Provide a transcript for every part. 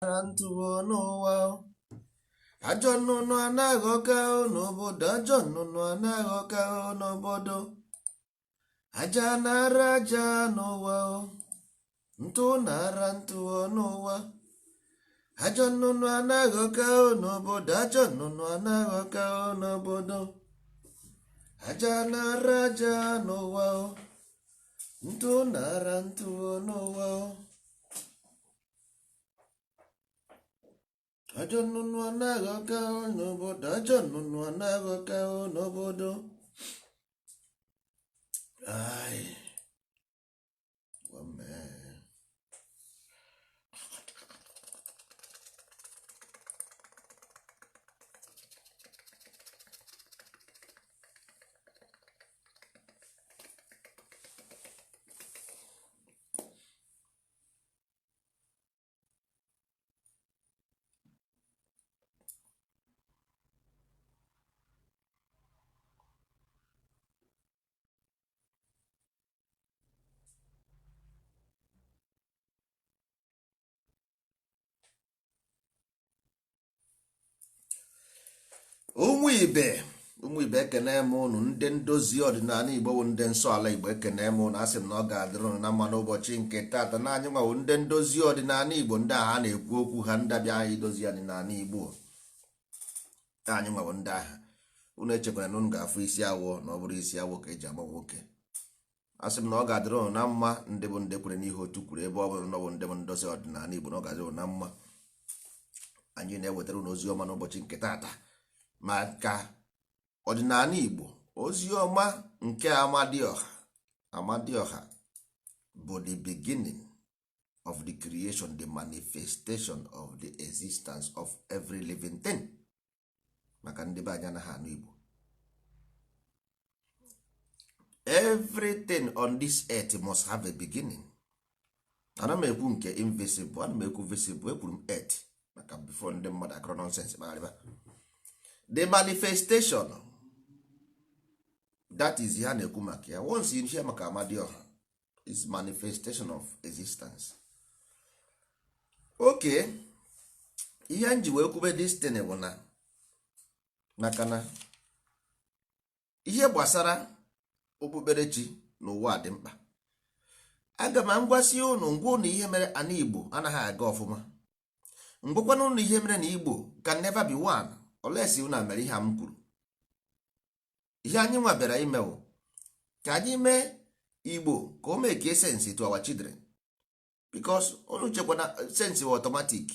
Ntụo n'ụwa, ajọ nnụnụ anaghị n'obodo, ajọ nnụnụ anaghị n'obodo, aja nara aja n'ụwa, ntụ nara ntụo n'ụwa, ajọ nnụnụ anaghị n'obodo, ajọ nnụnụ anaghị n'obodo, aja nara aja n'ụwa, ntụ nara ntụo n'ụwa. Ajọ nnụnụ anaghị n'obodo, ajọ nnụnụ anaghị n'obodo. Ai, man. Ụmụ ibe, ụmụ ibe, ekene m ụnụ. Ndị ndozi ọdịnala Igbo bụ ndị nsọ ala Igbo, ekene m ụnụ. Asị m na ọ ga-adịrị ụnụ na mma n'ụbọchị nke taata. Na anyị nwawo ndị ndozi ọdịnala Igbo, ndị agha na-ekwu okwu ha, ndị abịa anyị dozi ọdịnala Igbo. Anyị nwawo ndị agha. Unu echekwara na unu ga-afụ isi awọ, na ọ bụrụ isi awọ ka eji agba nwoke. Asị m na ọ ga-adịrị ụnụ na mma. Ndị bụ ndị kwere n'ihe otu kwuru, ebe ọ bụla na ọ bụ ndị bụ ndozi ọdịnala Igbo, na ọ ga-adịrị ụnụ na mma. Anyị na-ewetara ụnụ ozi ọma n'ụbọchị nke taata maka ọdịnala Igbo. Ozi ọma nke Amadioha. Amadioha bụ the beginning of the creation, the manifestation of the existence of every living thing. Maka ndị be anyị anaghị anụ Igbo, everything on this earth must have a beginning. Ana m ekwu nke invisible, ana m ekwu visible. Ekwuru m earth maka before ndị mmadụ akọrọ nonsense kpagharịba. The manifestation, that is ihe a na-ekwu maka ya. Once you hear maka Amadioha, is manifestation of existence. Okay, ihe m ji wee kwube this thing bụ na maka na ihe gbasara okpukperechi n'ụwa dị mkpa. Aga m ngwasị ụnụ, ngwa ụnụ, ihe mere ana Igbo anaghị aga ọfụma. Ngwakwana ụnụ ihe mere na Igbo can never be one unless unu mere ihe a m kwuru. Ihe anyị nwa bịara imewo ka anyị mee Igbo ka o make sense to our children, because unu chekwa na sense automatic.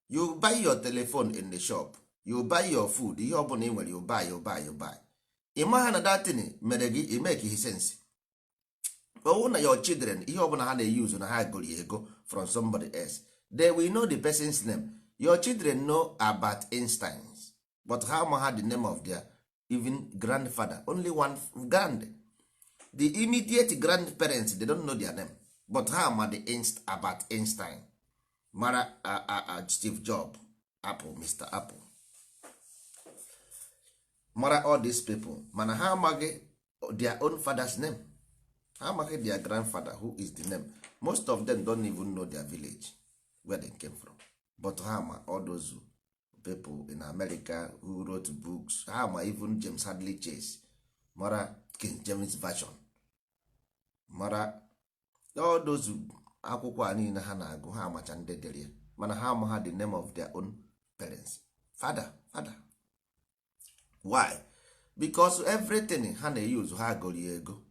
You buy your telephone in the shop, you buy your food, ihe ọbụla ị nwere, you buy, you buy, you buy. Ị maha na that thing mere gị i make sense. Ọwụ na your children, ihe ọbụla ha na-use, na ha goro ego from somebody else, they will know the person's name. Your children know about Einstein, but how ma ha the name of their even grandfather? Only one grand, the immediate grandparents, they don't know their name, but ha ma the about Einstein, mara Steve Jobs, Apple, Mr Apple, mara all these people, mana ha amaghị their own father's name. Ha amaghị their grandfather, who is the name. Most of them don't even know their village, where they came from, but ha ma all those people in America who wrote books. Ha ma even James Hadley Chase, mara King James Version, mara all those akwụkwọ a niile ha na-agụ. Ha amacha ndị dere ya, mana ha ama ha the name of their own parents, father, father. Why? Because everything ha na-use, ha goro ya ego.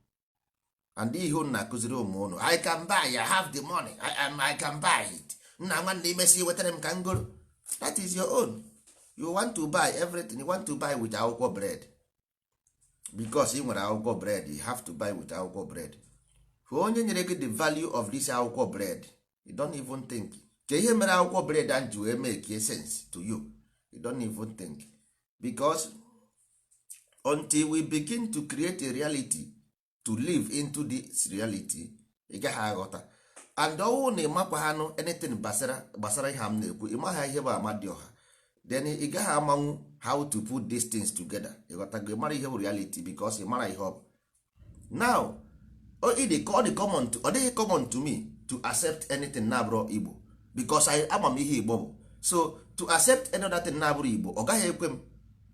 And ihe unu na-akụziri ụmụ ụnụ, "I can buy, I have the money, I can buy it." Nna nwanne, imesi wetara m ka m goro. That is your own. You want to buy everything, you want to buy with akwụkwọ bread. Because ị nwere akwụkwọ bread, you have to buy with akwụkwọ bread. For onye nyere gị the value of this akwụkwọ bread, you don't even think ka ihe mere akwụkwọ bread and ji wee make sense to you. You don't even think, because until we begin to create a reality, to live into this reality, ị gaghị aghọta. And ọwụ na ịmakwa ha nụ anything gbasara ihe m na-ekwu, ịmaha ihe bụ Amadioha, then ị gaghị amanwu how to put these things together. Ịghọtago? Ịmara ihe bụ reality, because ị mara ihe ọ bụ. Now ọ dị common to, ọ dịghị common to me to accept anything na abụrụ Igbo. Because I ama m ihe Igbo bụ. So to accept another thing na-abụrụ Igbo, ọ gaghị ekwe m,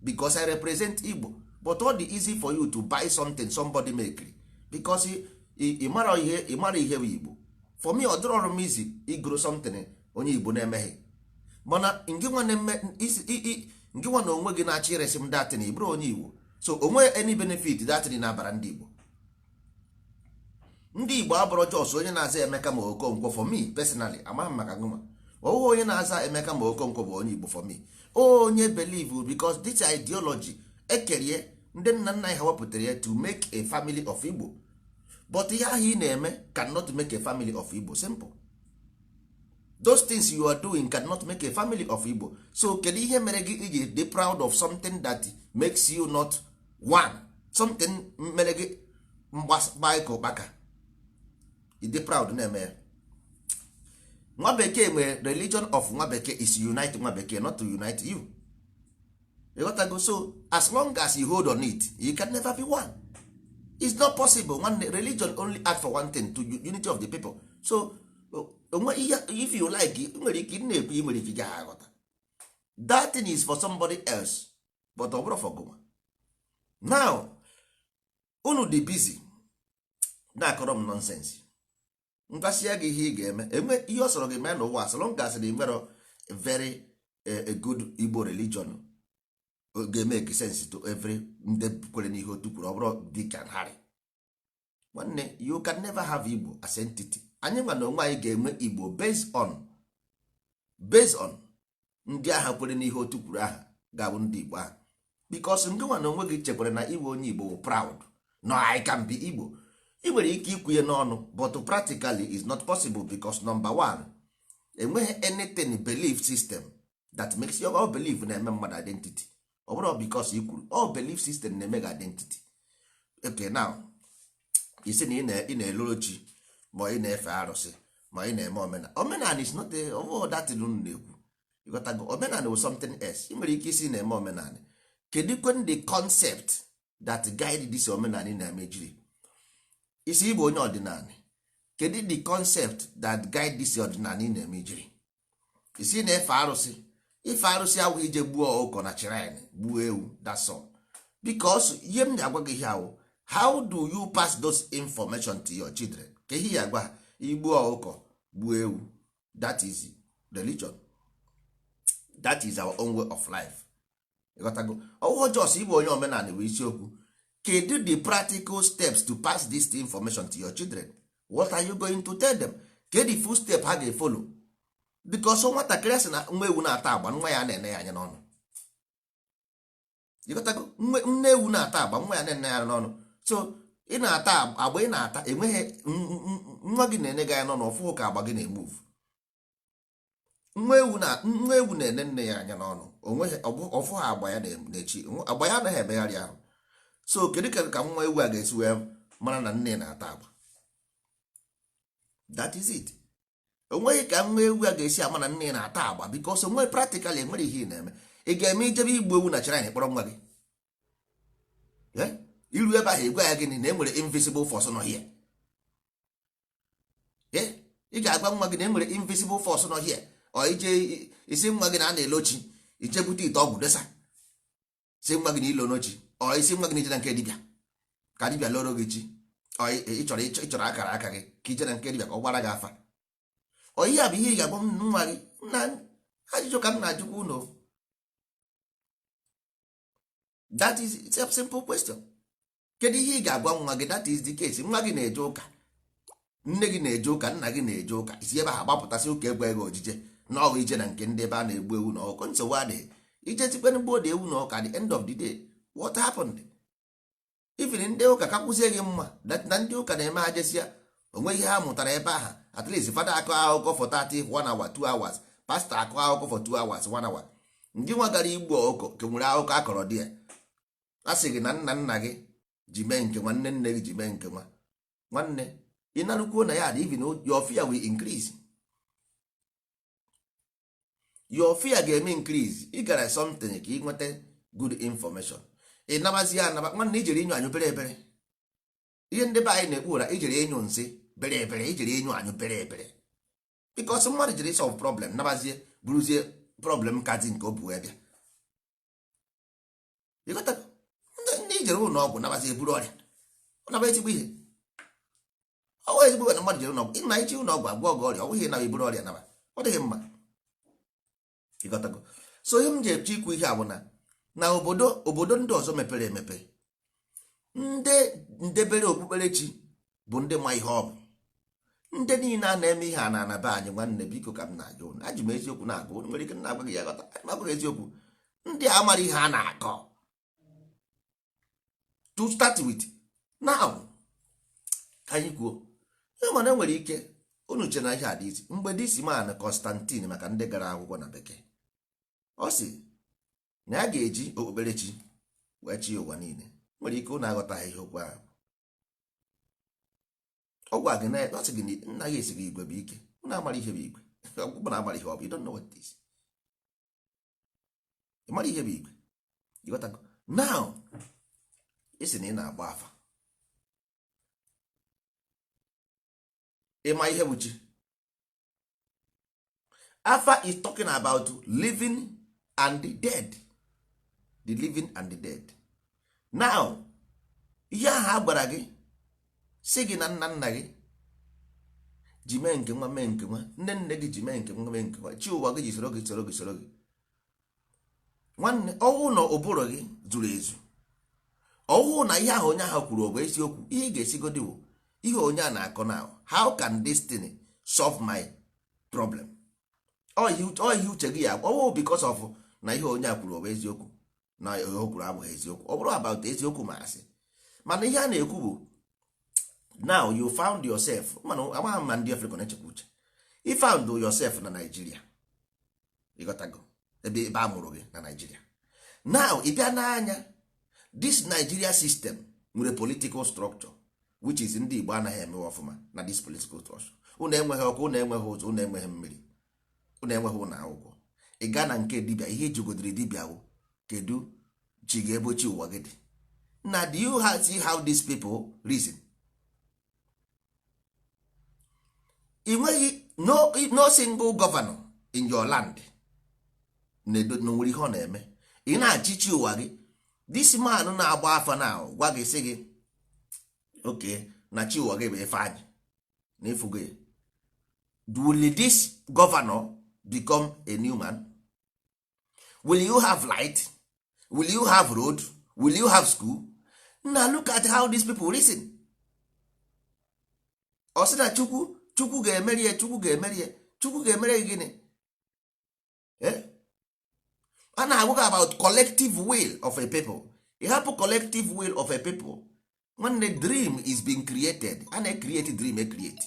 because I represent Igbo. But ọ dị easy for you to buy something somebody make, because ị mara ihe, ị mara ihe bụ Igbo. For me, ọ dịrọ ọrụ m easy igoro something onye Igbo na-emeghe. Mana ngị nwa na-eme ngị nwa na onwe gị na-achọ iresi m that thing, ị bụrụ onye Igbo, so onwe any benefit that thing na-abara ndị Igbo. Ndị Igbo abụrụ just onye na-aza Emeka ma Okonkwo. For me personally, amaghị m maka gụma ọwụghị onye na-aza Emeka ma Okonkwo bụ onye Igbo. For me, onye believe, because this ideology ekerie ndị nna nna anyị ha wepụtara ya to make a family of Igbo. But ihe ahụ ị na-eme cannot make a family of Igbo. Simple. Those things you are doing cannot make a family of Igbo. So kedu ihe mere gị iji dị proud of something that makes you not one, something mere gị mgba ka ụkpaka ịdị proud na-eme ya? Nwa bekee nwere religion of nwa bekee is unite nwa bekee, not to unite you. Ịghọtago? So as long as you hold on it, you can never be one. It's not possible. Nwanne, religion only add for one thing, to unity of the people. So onwe ihe, if you like, ị nwere ike ị na-ekwu, ị nwere ike ị gaghị aghọta. That thing is for somebody else, but ọ bụrụ for gụnwa. Now unu dị busy na-akọrọ m nonsense. Ngwasịa gị ihe ị ga-eme, enwe ihe ọ sọrọ gị mee n'ụwa, as long as na nwere very a good Igbo religion ga-emeke sense to every ndị kwere n'ihe otu kwuru, ọ bụrụ Dick and Harry. Nwanne, you can never have Igbo as entity. Anyị nwa na onwe anyị ga-enwe Igbo based on ndị agha kwere n'ihe otu kwuru aha ga-abụ ndị Igbo ahụ, because ndị nwa na onwe gị chekwara na iwe onye Igbo bụ proud. No, I can be Igbo. Ị nwere ike ikwunye n'ọnụ, but practically is not possible, because number one, enweghị anything belief system that makes your all belief na-eme mmadụ identity. Ọ bụrụ because i kwuru all belief system na-eme gị identity. Okay, now isi na ị na-eloro chi, ma ị na-efe arụsị, ma ị na-eme omenala. Omenala is not a ọ that thing unu na-ekwu. Ịghọtago? Omenala was something else. Ị nwere ike isi na-eme omenala. Kedu kwen the concept that guide this omenala ị na-eme jiri isi ịbụ onye ọdịnala? Kedu the concept that guide this ọdịnala ị na-eme jiri isi na-efe arụsị? Ife arụsị awụghị ije gbuo ọkụkọ na shrine, gbuo ewu, that's all. Because ihe m na-agwa gị ihe ahụ, how do you pass those information to your children? Ka ihe ya agwa ha, igbuo ọkụkọ, gbuo ewu, that is religion, that is our own way of life. Ịghọtago? Ọwụghọ just ịbụ onye omenala bụ isiokwu. Kedu the practical steps to pass this information to your children? What are you going to tell them? Kedu the full step ha ga-efolo? Because nwatakịrị sị na nwa ewu na-ata agba, nwa ya na-ene ya anya n'ọnụ. Ịghọtago? Nne ewu na-ata agba, nwa ya na-ene ya n'ọnụ. So ị na-ata agba, ị na-ata, enweghị nwa gị na-ene gị anya n'ọnụ ọfụhụ ka agba gị na-emove. Nwa ewu na-ene nne ya anya n'ọnụ, onweghị ọfụ ha agba ya na-echi agba ya anaghị emegharị ahụ. So kedu ka nwa ewu a ga-esi wee mara na nne na-ata agba? That is it. Onweghị ka nwa ewu a ga-esi ama na nne na-ata agba, because onwe practically enwere ihe ị na-eme. Ị ga-eme ijebe igbu ewu na shrine kpọrọ nwa gị. Iru ebe ahụ, egwa ya gịnị? Na enwere invisible force nọ here. Ị ga-agwa nwa gị na enwere invisible force nọ here? Ọ ije isi nwa gị na a na-elochi, ije bute ite ọgwụ desa, si nwa gị na ilo n'ochi? Ọ isi nwa gị na ije na nke dibịa ka dibịa loro gị chi? Ọ ịchọrọ akara aka gị ka ije na nke dibịa ka ọ gbara gị afa? Ọ ihe a bụ ihe ị ga-agwa nwa gị? Na ajụjụ ka m na-ajụkwa unu. That is a simple question. Kedu ihe ị ga-agwa nwa gị? That is the case. Nwa gị na-eje ụka, nne gị na-eje ụka, nna gị na-eje ụka, isi ebe ha gbapụtasị ụka egbe ego ojije na ọgụ ije na nke ndị ebe a na-egbu ewu na ọkụkọ. Nsogbu adịghị. Ije tikwe gbuo dị ewu na ọka. At the end of the day, what happened? Even ndị ụka ka kwụzie gị mma na ndị ụka na-eme ha jesịa onwe ihe ha mụtara ebe ahụ. At least fada akọ akụkọ for 31 hour, 2 hours, pastọ akọ akụkọ for 2 hours, 1 hour. Ndị nwa gara igbu ọkụkọ ke nwere akụkọ akọrọ di ya, a sị gị na nna nna gị ji mee nke nwanne nne gị ji mee nke nwa nwanne. Ị narukwuo na ya dị, even your fear will increase. Your fear ga-eme increase. Ị gara something ka ị nweta good information, ị nabazi ya anaba. Nwanne, ijere inyo anyụ bere ebere. Ihe ndị be anyị na-ekpu ụra, ijere ịnyụ nsị bere ebere, ijere ịnyụ anyụ bere ebere. Because mmadụ jiri solve problem, nabazie buruzie problem kazi nke o bu wee bịa. Ịghọtago? Ndị jere ụlọ ọgwụ nabazie buru ọrịa, naba ezigbo ihe. Ọ bụ ezigbo na mmadụ jere ụlọ ọgwụ, ịna ichi ụlọ ọgwụ agwọ ọgwụ ọrịa, ọ bụghị na iburu ọrịa naba, ọ dịghị mma. Ịghọtago? So ihe m ji eche ikwu ihe a bụ na obodo ndị ọzọ mepere emepe, ndị ndebere okpukperechi bụ ndị ma ihe ọ bụ. Ndị niile a na-eme ihe a na anaba anyị. Nwanne, biko, ka m na-ajụ unu, ajụ m eziokwu na-agụ unu nwere ike na-agwa gị ya ghọta m agwaghị eziokwu. Ndị a mara ihe a na-akọ. To start with now, ka anyị kwuo, mana enwere ike unu chere na ihe a dị izi. Mgbe this man Constantine, maka ndị gara akwụkwọ na bekee, ọ sị na ya ga-eji okpukperechi wee chi ụwa niile. Nwere ike unu aghọtaghị ihe okwu ahụ ọ gwa gị na ọ sị gị na nna gị esi gị igwe bụ ike. Unu amara ihe bụ igwe? Ọ na amara ihe ọ bụ? You don't know what it is. Ị mara ihe bụ igwe? Ịghọtago? Now, ị sị na ị na-agba afa, ịma ihe bụ chi. Afa is talking about living and the dead, the living and the dead. Now, ihe ahụ a gwara gị, si gị na nna nna gị ji mee nke nwa, mee nke nwa, nne nne gị ji mee nke nwa, mee nke nwa, chi ụwa gị ji soro gị, soro gị, soro gị. Nwanne, ọnwụ na ụbụrụ gị zuru ezu, ọwụ na ihe ahụ onye ahụ kwuru ọ bụ eziokwu, ihe ị ga-esigodi bụ ihe onye a na-akọ na how can this thing solve my problem? Ọ ihe uche gị ya ọwụ because of na ihe onye a kwuru ọ bụ eziokwu, na ihe o kwuru abụghị eziokwu. Ọ bụrụ about eziokwu ma asị, mana ihe a na-ekwu bụ, now you found yourself, mana amaghị m ma ndị Africa na-echekwa uche. You found yourself na Nigeria, ịghọtago? Ebe a mụrụ gị na Nigeria. Now ị bịa n'anya, this Nigeria system nwere political structure, which is ndị Igbo anaghị emewe ọfụma na this political structure. Unu enweghị ọkụ, unu enweghị ụzọ, unu enweghị mmiri, unu enweghị ụlọ akwụkwọ. Ị gaa na nke dibịa, ihe ejigodiri dibịa bụ kedu chi ga-ebochi ụwa gị dị na. Do you see how these people reason? Ị nweghị no single governor in your land na nwere ihe ọ na-eme. Ị na-achịchi ụwa gị. This man na-agba afa na gwa gị, sị gị oke na chi ụwa gị bụ Ifeanyị na ịfụgo ya. Will this governor become a new man? Will you have light? Will you have road? Will you have school? Na look at how these people reason. Ọ sị na Chukwu, Chukwu ga-emeri ya, Chukwu ga-emeri ya, Chukwu ga-emere gị gịnị? A na-agwa gị about collective will of a people. Ị hapụ collective will of a people. Nwanne, dream is being created. A na-create dream, e create.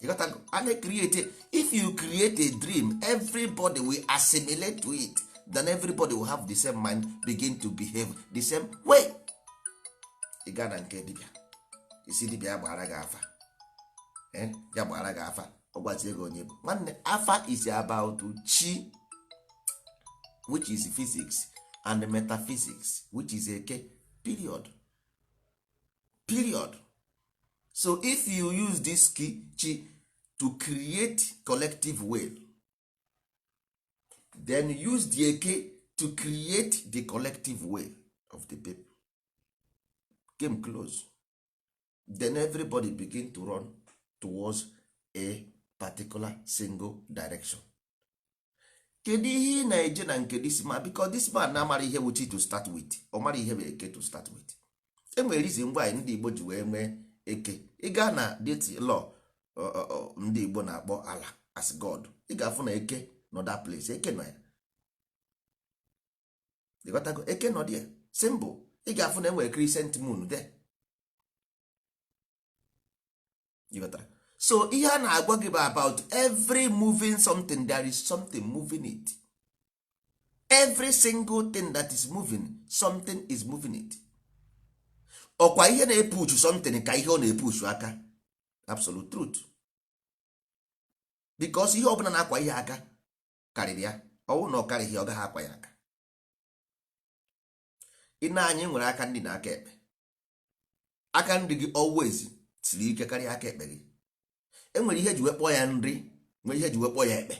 You got to, a na-create. If you create a dream, everybody will assimilate to it, then everybody will have the same mind, begin to behave the same way. Ị gaa na nke dibịa, isi dibịa ya gbara gị afa. Ya gbara gị afa, ọ gwazie gị onye bụ. Nwanne, afa is about chi, which is physics and metaphysics, which is eke, period, period. So if you use this key chi to create collective will, then use the eke to create the collective will of the people. Game close. Then everybody begin to run towards a particular single direction. Kedu ihe ị na-eje na nke this man? Because this man na-amara ihe bụ chi to start with, ọ mara ihe bụ eke to start with. Enwere reason why ndị Igbo ji wee nwee eke. Ị gaa na that law ndị Igbo na-akpọ ala as God, ị ga-afụ na eke nọ that place. Eke nọ ya. Ịghọtago? Eke nọ there, symbol. Ị ga-afụ na enwere crescent moon there. Ịghọtara? So ihe a na-agwa gị bụ about every moving something, there is something moving it. Every single thing that is moving, something is moving it. Ọkwa ihe na-epushu something ka ihe ọ na-epushu aka. Absolute truth, because ihe ọbụla na-akwa ihe aka karịrị ya. Ọwụ na ọ karịghị, ọ gaghị akwa ya aka. Ị na-anya nwere aka nri na aka ekpe. Aka nri gị always siri ike karịa aka ekpe gị. Enwere ihe eji wee kpọọ ya nri. Nwere ihe eji wee kpọọ ya ekpe.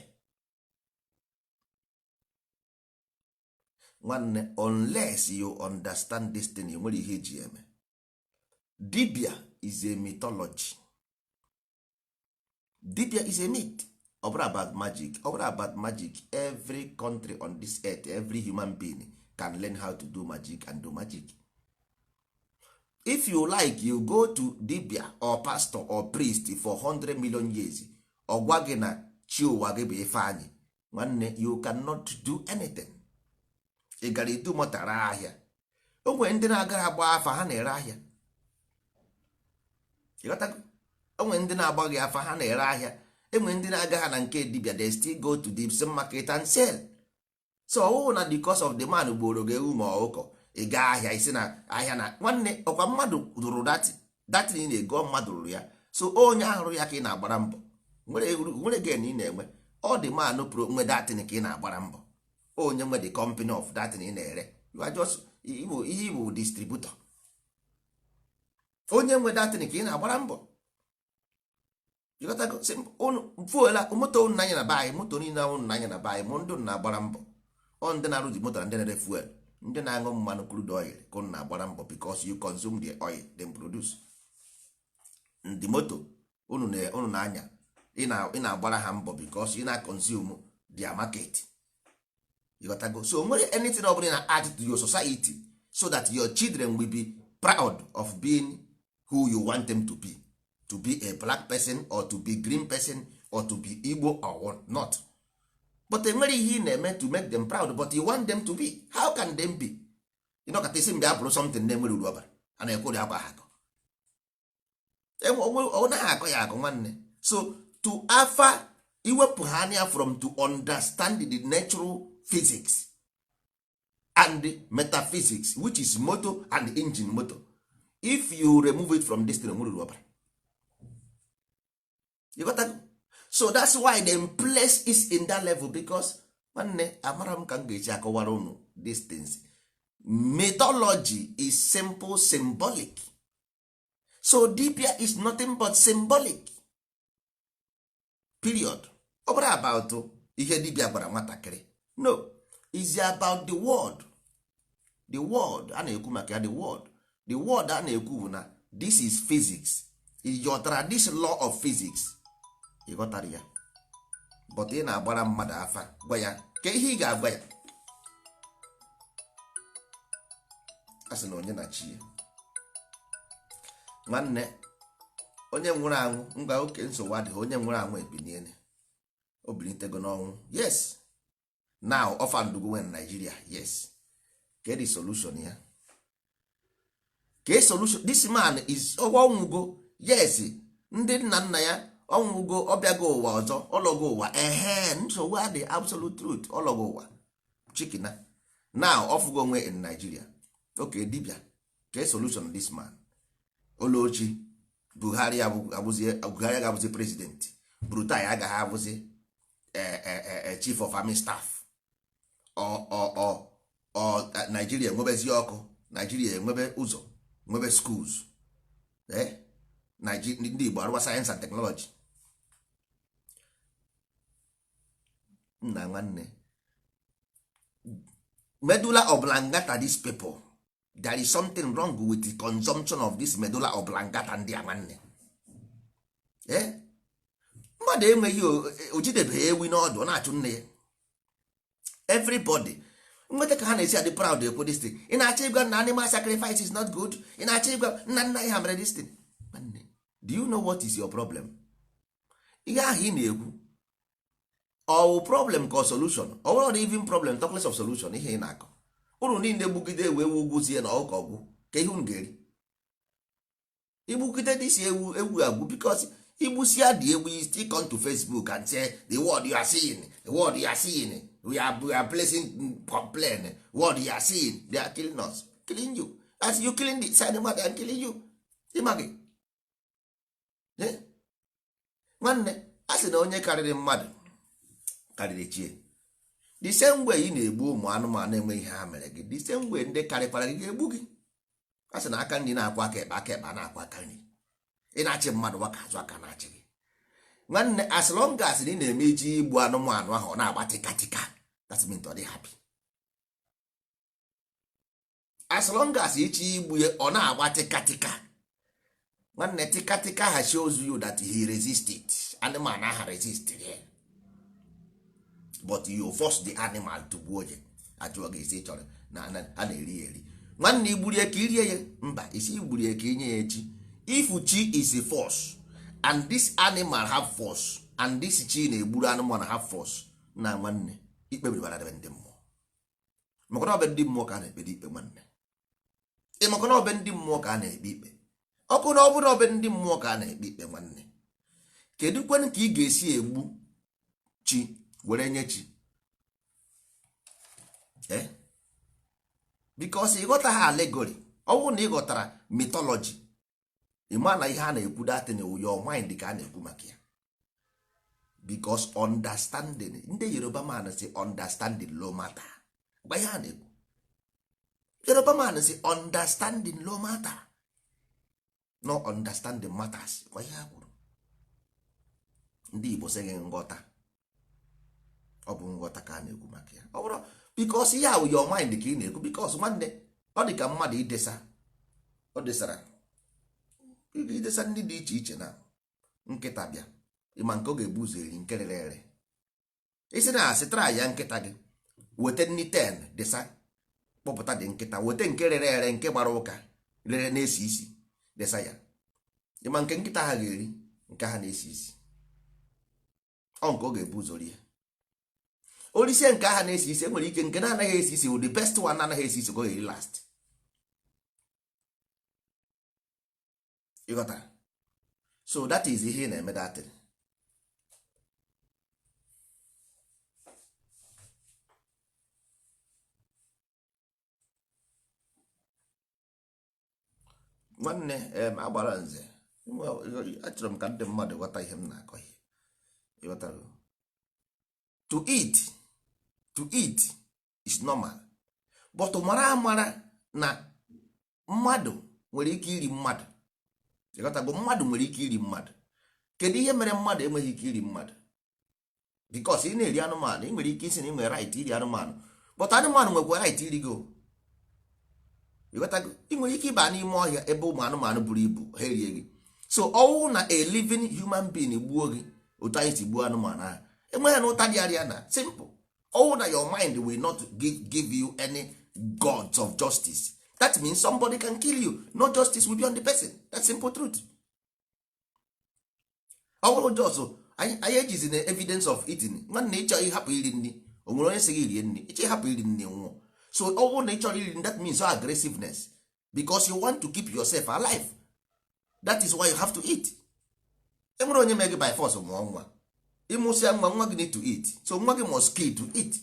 Nwanne, unless you understand this thing, nwere ihe eji eme. Dibia is a mythology. Dibia is a myth. Ọ bụrụ about magic, ọ bụrụ about magic, every country on this earth, every human being can learn how to do magic and do magic. If you like, you go to dibia or pastor or priest for 100 million years, ọ gwa gị na chi ụwa gị bụ Ifeanyị. Nwanne, you cannot do anything. Ị gara idu mọtara ahịa. O nwere ndị na-agara agba afa, ha na-ere ahịa. Ịghọtago? O nwere ndị na-agbaghị afa, ha na-ere ahịa. Enwere ndị na-aga ha na nke dibia, they still go to the same market and sell. So ọwụwụ na because of the man gboro gị ewu ma ọkụkọ, ị gaa ahịa isi na ahịa na nwanne ọkwa mmadụ rụrụ datin ị na-ego, mmadụ rụrụ ya. So onye ahụ rụrụ ya ka ị na-agbara mbọ. Nwere gain ị na-enwe. Ọ dị man pro nwe datin ka ị na-agbara mbọ. Onye nwe the company of datin ị na-ere, you are just ihe bụ distributor. Onye nwe datin ka ị na-agbara mbọ. Ịghọtago? Fuela moto unu n'anya na be anyị, moto niile unu n'anya na be anyị, mụ ndị unu na-agbara mbọ, ọ ndị na-arụ ji moto na ndị na-ere fuel, ndị na-aṅụ mmanụ crude oil ka unu na-agbara mbọ, because you consume the oil they produce. Ndị moto unu na-anya, ị na-agbara ha mbọ because ị na-consume their market. Ịghọtago? So nwere anything ọ bụla na add to your society so that your children will be proud of being who you want them to be, to be a black person or to be green person or to be Igbo or what not. But enwere ihe ị na-eme to make them proud, but you want them to be. How can them be? Ịnọkọta isi mgbe a bụrụ something na-enwere uru ọbara a na-ekwuri akwa ha akọ, ọ naghị akọ ya akọ, nwanne. So to afa iwepụ ha anya from to understand the natural physics and the metaphysics, which is motor and engine motor. If you remove it from this thing, onwere uru ọbara. You got that? So that's why the place is in that level, because nwanne, amara m ka m ga-esi akọwara unu these things. Mythology is simple symbolic. So dibia is nothing but symbolic, period. Ọ bụrụ about ihe dibia gwara nwatakịrị, no, is about the word. The word a na-ekwu maka ya, the word a na-ekwu bụ na this is physics. Ịghọtara this law of physics? Ị ghọtara ya? But ị na-agbara mmadụ afa, gwa ya ka ihe ị ga-agwa ya. A sị na onye na chi ya. Nwanne, onye nwụrụ anwụ ngwa oke nsogbu adịghị. Onye nwụrụ anwụ ebiniene, o bilitego n'ọnwụ. Yes, now ọfandugo nwe na Nigeria. Yes, ke the solution ya, ke solution. This man is ọnwụgo. Yes, ndị nna nna ya ọnwụgo, ọbịago ụwa ọzọ, ọlọgo ụwa. Ehe, nsogbu adị, absolute truth, ọlọgo ụwa chikina. Now ọfụgo onwe in Nigeria. Okay, dibia, ke solution this man. Olochi Buhari abụzie, Buhari ga-abụzi president, Brutai agaghị abụzi chief of army staff. Ọ Nigeria enwebezi ọkụ, Nigeria enwebe ụzọ, nwebe schools, ndị Igbo arụwa science and technology. Nna nwanne, medulla oblongata, these people, there is something wrong with the consumption of this medulla oblongata. Ndị a nwanne, mmadụ enweghị ojidebeghị ewi n'ọdụ, ọ na-achụ nne ya. Everybody nweta ka ha na-esi adị proud ekwu this thing. Ị na-achọ ịgwa na animal sacrifice is not good? Ị na-achọ ịgwa nna nna ya ha mere this thing? Nwanne, do you know what is your problem? Ihe ahụ ị na-ekwu, ọwụ problem ka solution? Ọ bụrụ na even problem, talk less of solution. Ihe ị na-akọ, unu niile gbugide ewu, ewu gwuzie na ọkụkọ gwụ, ka ihe unu ga-eri. Igbugide disi ewu, ewu agwụ, because igbusia dị ewu, you still come to Facebook and say the word you are seeing, the word you are seeing, we are placing complain, what you are seeing, they are killing us, killing you as you killing the animal, they are killing you. Ịma gị nwanne, a sị na onye karịrị mmadụ karịrị chie. The same way ị na-egbu ụmụ anụmanụ enweghị ihe ha mere gị, the same way ndị karịkwara gị ga-egbu gị. A sị na aka nri na-akwa aka ekpe, aka ekpe na-akwa aka nri. Ị na-achị mmadụ waka azụ, aka na-achị gị. Nwanne, as long as ị na-eme iji igbu anụmanụ ahụ, ọ na-agba tịkatịka, that means ọ dị happy. As long as ichi igbu ya, ọ na-agba tịkatịka, nwanne, tịkatịka ha shows you that he resist it. Animal aha resist ya, but you force the animal to gbuo ya. Ajụọ gị, isi chọrọ na a na-eri ya eri. Nwanne, igburie ka irie ya? Mba, isi igburie ka inye ya echi. If chi is a force and this animal have force and this chi na-egburu anụmanụ have force na, nwanne, ikpe bara ebe ndị mmụọ, maka na ọ bụ ndị mmụọ ka a na-ekpere ikpe. Nwanne, ị maka na ọ bụ ndị mmụọ ka a na-ekpe ikpe ọkụ na ọ bụrụ ọ bụ ndị mmụọ ka a na-ekpe ikpe. Nwanne, kedu kwenụ ka ị ga-esi egbu chi were nye chi? Eh, because ị ghọta ha allegory. Ọ bụrụ na ị ghọtara mythology, ị ma na ihe a na-ekwu, datin, your mind ka a na-ekwu maka ya, because understanding, ndị Yoruba man si understanding no matter. Gwa ihe a na-ekwu, Yoruba man si understanding no matter, no understanding matters. Gwa ihe ha kwuru. Ndị Igbo sị gị nghọta, ọ bụ nghọta ka a na-ekwu maka ya. Ọ bụrụ because ihe ahụ your mind ka ị na-ekwu, because nwanne, ọ dị ka mmadụ idesa, ọ desara idesa ndị dị iche iche na nkịta bịa, ịma nke ọ ga-ebu ụzọ eri, nke rere ere. Isi na asị tara ya nkịta gị, weta nni 10 desa, kpọpụta dị nkịta, weta nke rere ere, nke gbara ụka, rere na-esi isi, desa ya. Ịma nke nkịta ha ga-eri? Nke ha na-esi isi. Ọ nke ọ ga-ebu ụzọ rie. Orisie nke aha na-esi isi, enwere ike nke na-anaghị esi isi wụ the best one. Na-anaghị esi isi ka ọ ga-eri last. Ịghọtara? So that is ihe ị na-eme datin. Nwanne em, agbara nze, achọrọ m ka ndị mmadụ ghọta ihe m na-akọ. Ihe ịghọtara, to eat, to eat is normal, but mara amara na mmadụ nwere ike iri mmadụ. Ịghọtago? Mmadụ nwere ike iri mmadụ. Kedu ihe mere mmadụ enweghị ike iri mmadụ? Because ị na-eri anụmanụ, ị nwere ike isi na ị nwere right iri anụmanụ, but anụmanụ nwekwa right iri gị o. Ịghọtago? Ị nwere ike ịba n'ime ọhịa ebe ụmụ anụmanụ buru ibu, ha erie gị. So ọwụ na a living human being gbuo gị otu anyị si gbuo anụmanụ ahụ, enweghị na ụta dị arịa na simple. Ọwụ na your mind will not give you any gods of justice, that means somebody can kill you, no justice will be on the person. That's simple truth. Ọ bụrụ jos anyị ejizi na evidence of eating. Nwanne, ịchọ ịhapụ iri nri, o nwere onye sị gị rie nri? Ịchọ ịhapụ iri nri, nwụọ. So ọ bụrụ na ị chọrọ iri nri, that means aggressiveness, because you want to keep yourself alive. That is why you have to eat. Enwere onye mee gị by force mụọ nwa? Ịmụsịa nwa, nwa gị need to eat, so nwa gị must kill to eat.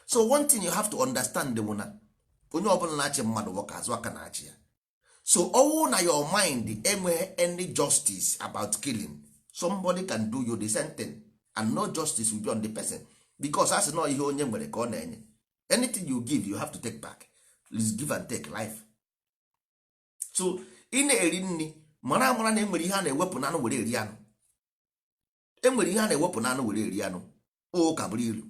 So one thing you have to understand bụ na onye ọbụla na-achị mmadụ bụ ka azụ aka na-achị ya. So ọwụ na your mind enweghị any justice about killing, somebody can do you the same thing and no justice will be on the person, because as nọ ihe onye nwere ka ọ na-enye. Anything you give, you have to take back. Is give and take life. So ị na-eri nri, mara amara na enwere ihe a na-ewepụ n'anụ were eri anụ. Enwere ihe a na-ewepụ n'anụ were eri anụ. Ụka bụrụ ilu,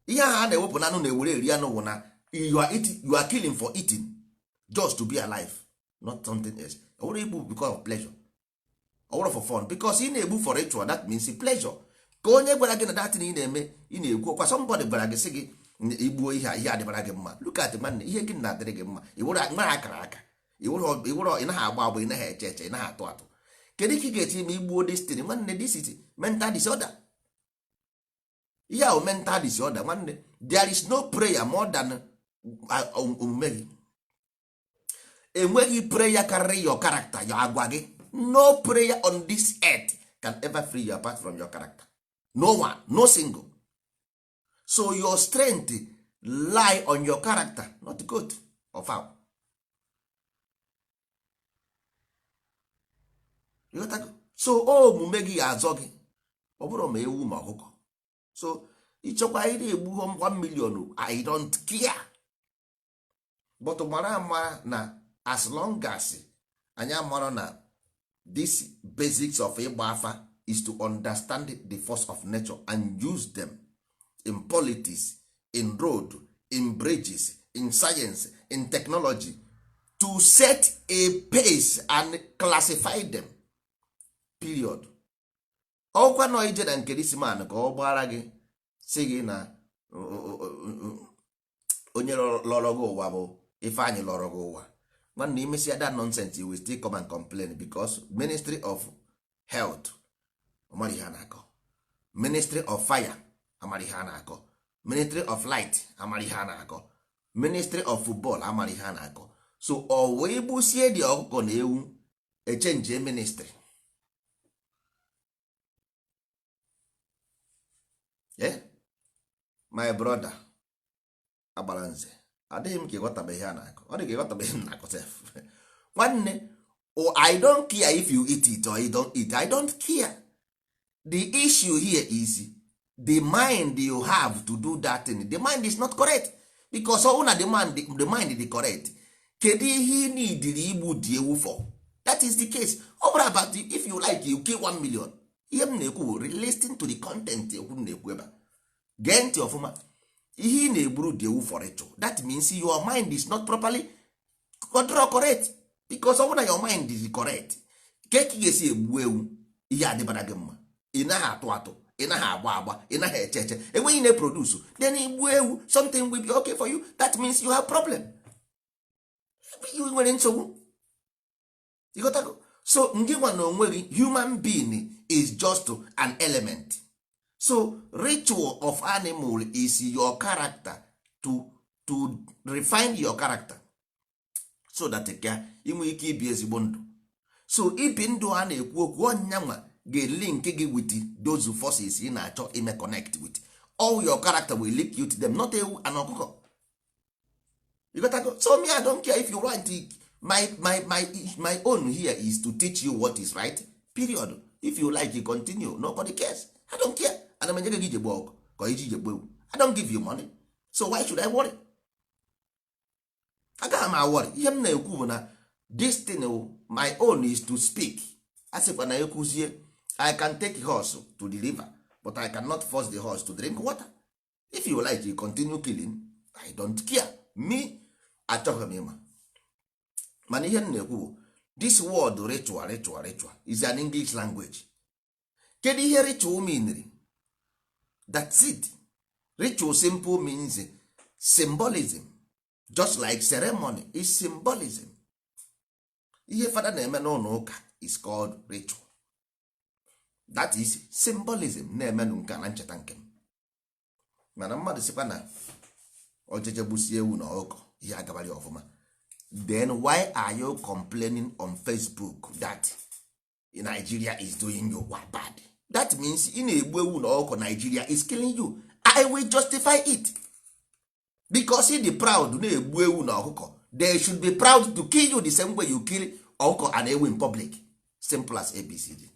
ihe ahụ a na-ewepụ n'anụ na-ewere eri anụ wụ na you are eating, you are killing for eating, just to be alive, not something else. Ọ bụrụ igbu because of pleasure, ọ bụrụ for fun, because ị na-egbu for ritual, that means pleasure. Ka onye gwara gị na that thing ị na-eme, ị na-ekwu kwa, somebody gwara gị sị gị igbuo ihe a, ihe adịbara gị mma. Look at, nwanne, ihe gị na-adịrị gị mma. Iwụrụ nwere akara aka, iwụrụ ị naghị agba agba, ị naghị eche eche, ị naghị atụ atụ. Kedu ka ị ga-eche ime igbuo destiny? Nwanne, this is mental disorder. Ihe ahụ mental disorder. Nwanne, there is no prayer more than omume gị. Enweghị prayer karịrị your character, your agwa gị. No prayer on this earth can ever free you apart from your character. No one, no single. So your strength lie on your character, not goat or fowl. You got that? So omume gị ga-azọ gị, ọ bụrụ ma ewu ma ọkụkọ. So ịchọkwa ị na-egbu 1 million, I don't care, but mara amara na as long as anyị amara na this basics of ịgba afa. is to understand the force of nature and use them in politics, in road, in bridges, in science, in technology, to set a pace and classify them, period. Ọkwa nọ ije na nke this man ka ọ gbara gị, si gị na onye lọrọ gị ụwa bụ Ifeanyị lọrọ gị ụwa. Nwanne, imesia that nonsense, you will still come and complain, because Ministry of Health amara ihe a na-akọ, Ministry of Fire amara ihe a na-akọ, Ministry of Light amara ihe a na-akọ, Ministry of Football amara ihe a na-akọ. So ọ wee gbusie dị ọkụkọ na ewu, echenjie ministry. Yeah? My brother agbara nze, adịghị m ka ịghọtabe ihe a na-akọ. Ọ dị ka ịghọtabe ihe m na-akọ sef. Nwanne, I don't care if you eat it or you don't eat. I don't care. The issue here is the mind you have to do that thing. The mind is not correct, because ọ na the mind dị correct, kedu ihe ị nidiri igbu dị ewu for? That is the case. Ọ bụrụ about if you like, you kill 1 million. Ihe m na-ekwu bụ listen to the content. Ekwu m na-ekwu ebe a, gee ntị ọfụma. Ihe ị na-egburu dị ewu for ritual, that means your mind is not properly control correct, because ọ bụrụ na your mind is correct, ka ị ga-esi egbu ewu ihe adịbara gị mma? Ị naghị atụ atụ, ị naghị agba agba, ị naghị eche eche, enweghị na-eproduce, then igbu ewu, something will be okay for you. That means you have problem. You nwere nsogbu. Ịghọtago? So ngị nwa na onwe gị, human being is just an element. So ritual of animal is your character, to refine your character so that ka ị nwee ike ibi ezigbo ndụ. So ibi ndụ a na-ekwu okwu ọnyanwa ga-link gị with those forces ị na-achọ ime connect with. All your character will link you to them, not ewu and ọkụkọ. You got go. So me, I don't care if you want it. My own here is to teach you what is right, period. If you like, you continue. Nobody cares. I don't care. Ana m enye gị ijegbu ọkụ ka iji ijegbu ewu? I don't give you money, so why should I worry? Agaghị m aworry. Ihe m na-ekwu bụ na this thing, my own is to speak. A sịkwa na ekwuzie, I can take horse to the river, but I cannot force the horse to drink water. If you like, you continue killing. I don't care. Me, achọghị m ịma. Mana ihe m na-ekwu bụ this word ritual, ritual, ritual is an English language. Kedu ihe ritual meanri? That's it. Ritual simple means symbolism, just like ceremony is symbolism. Ihe fada na-eme n'ụlọ ụka is called ritual. That is symbolism. Na-emenụ nke a na ncheta nke m. Mana mmadụ sịkwa na ojeje gbusie ewu na ọkụkọ, ihe agabara ya ọfụma, then why are you complaining on Facebook that Nigeria is doing you what bad? That means ị na-egbu ewu na ọkụkọ, Nigeria is killing you. I will justify it because ị dị proud na-egbu ewu na ọkụkọ. They should be proud to kill you the same way you kill ọkụkọ and ewu in public. Simple as ABCD.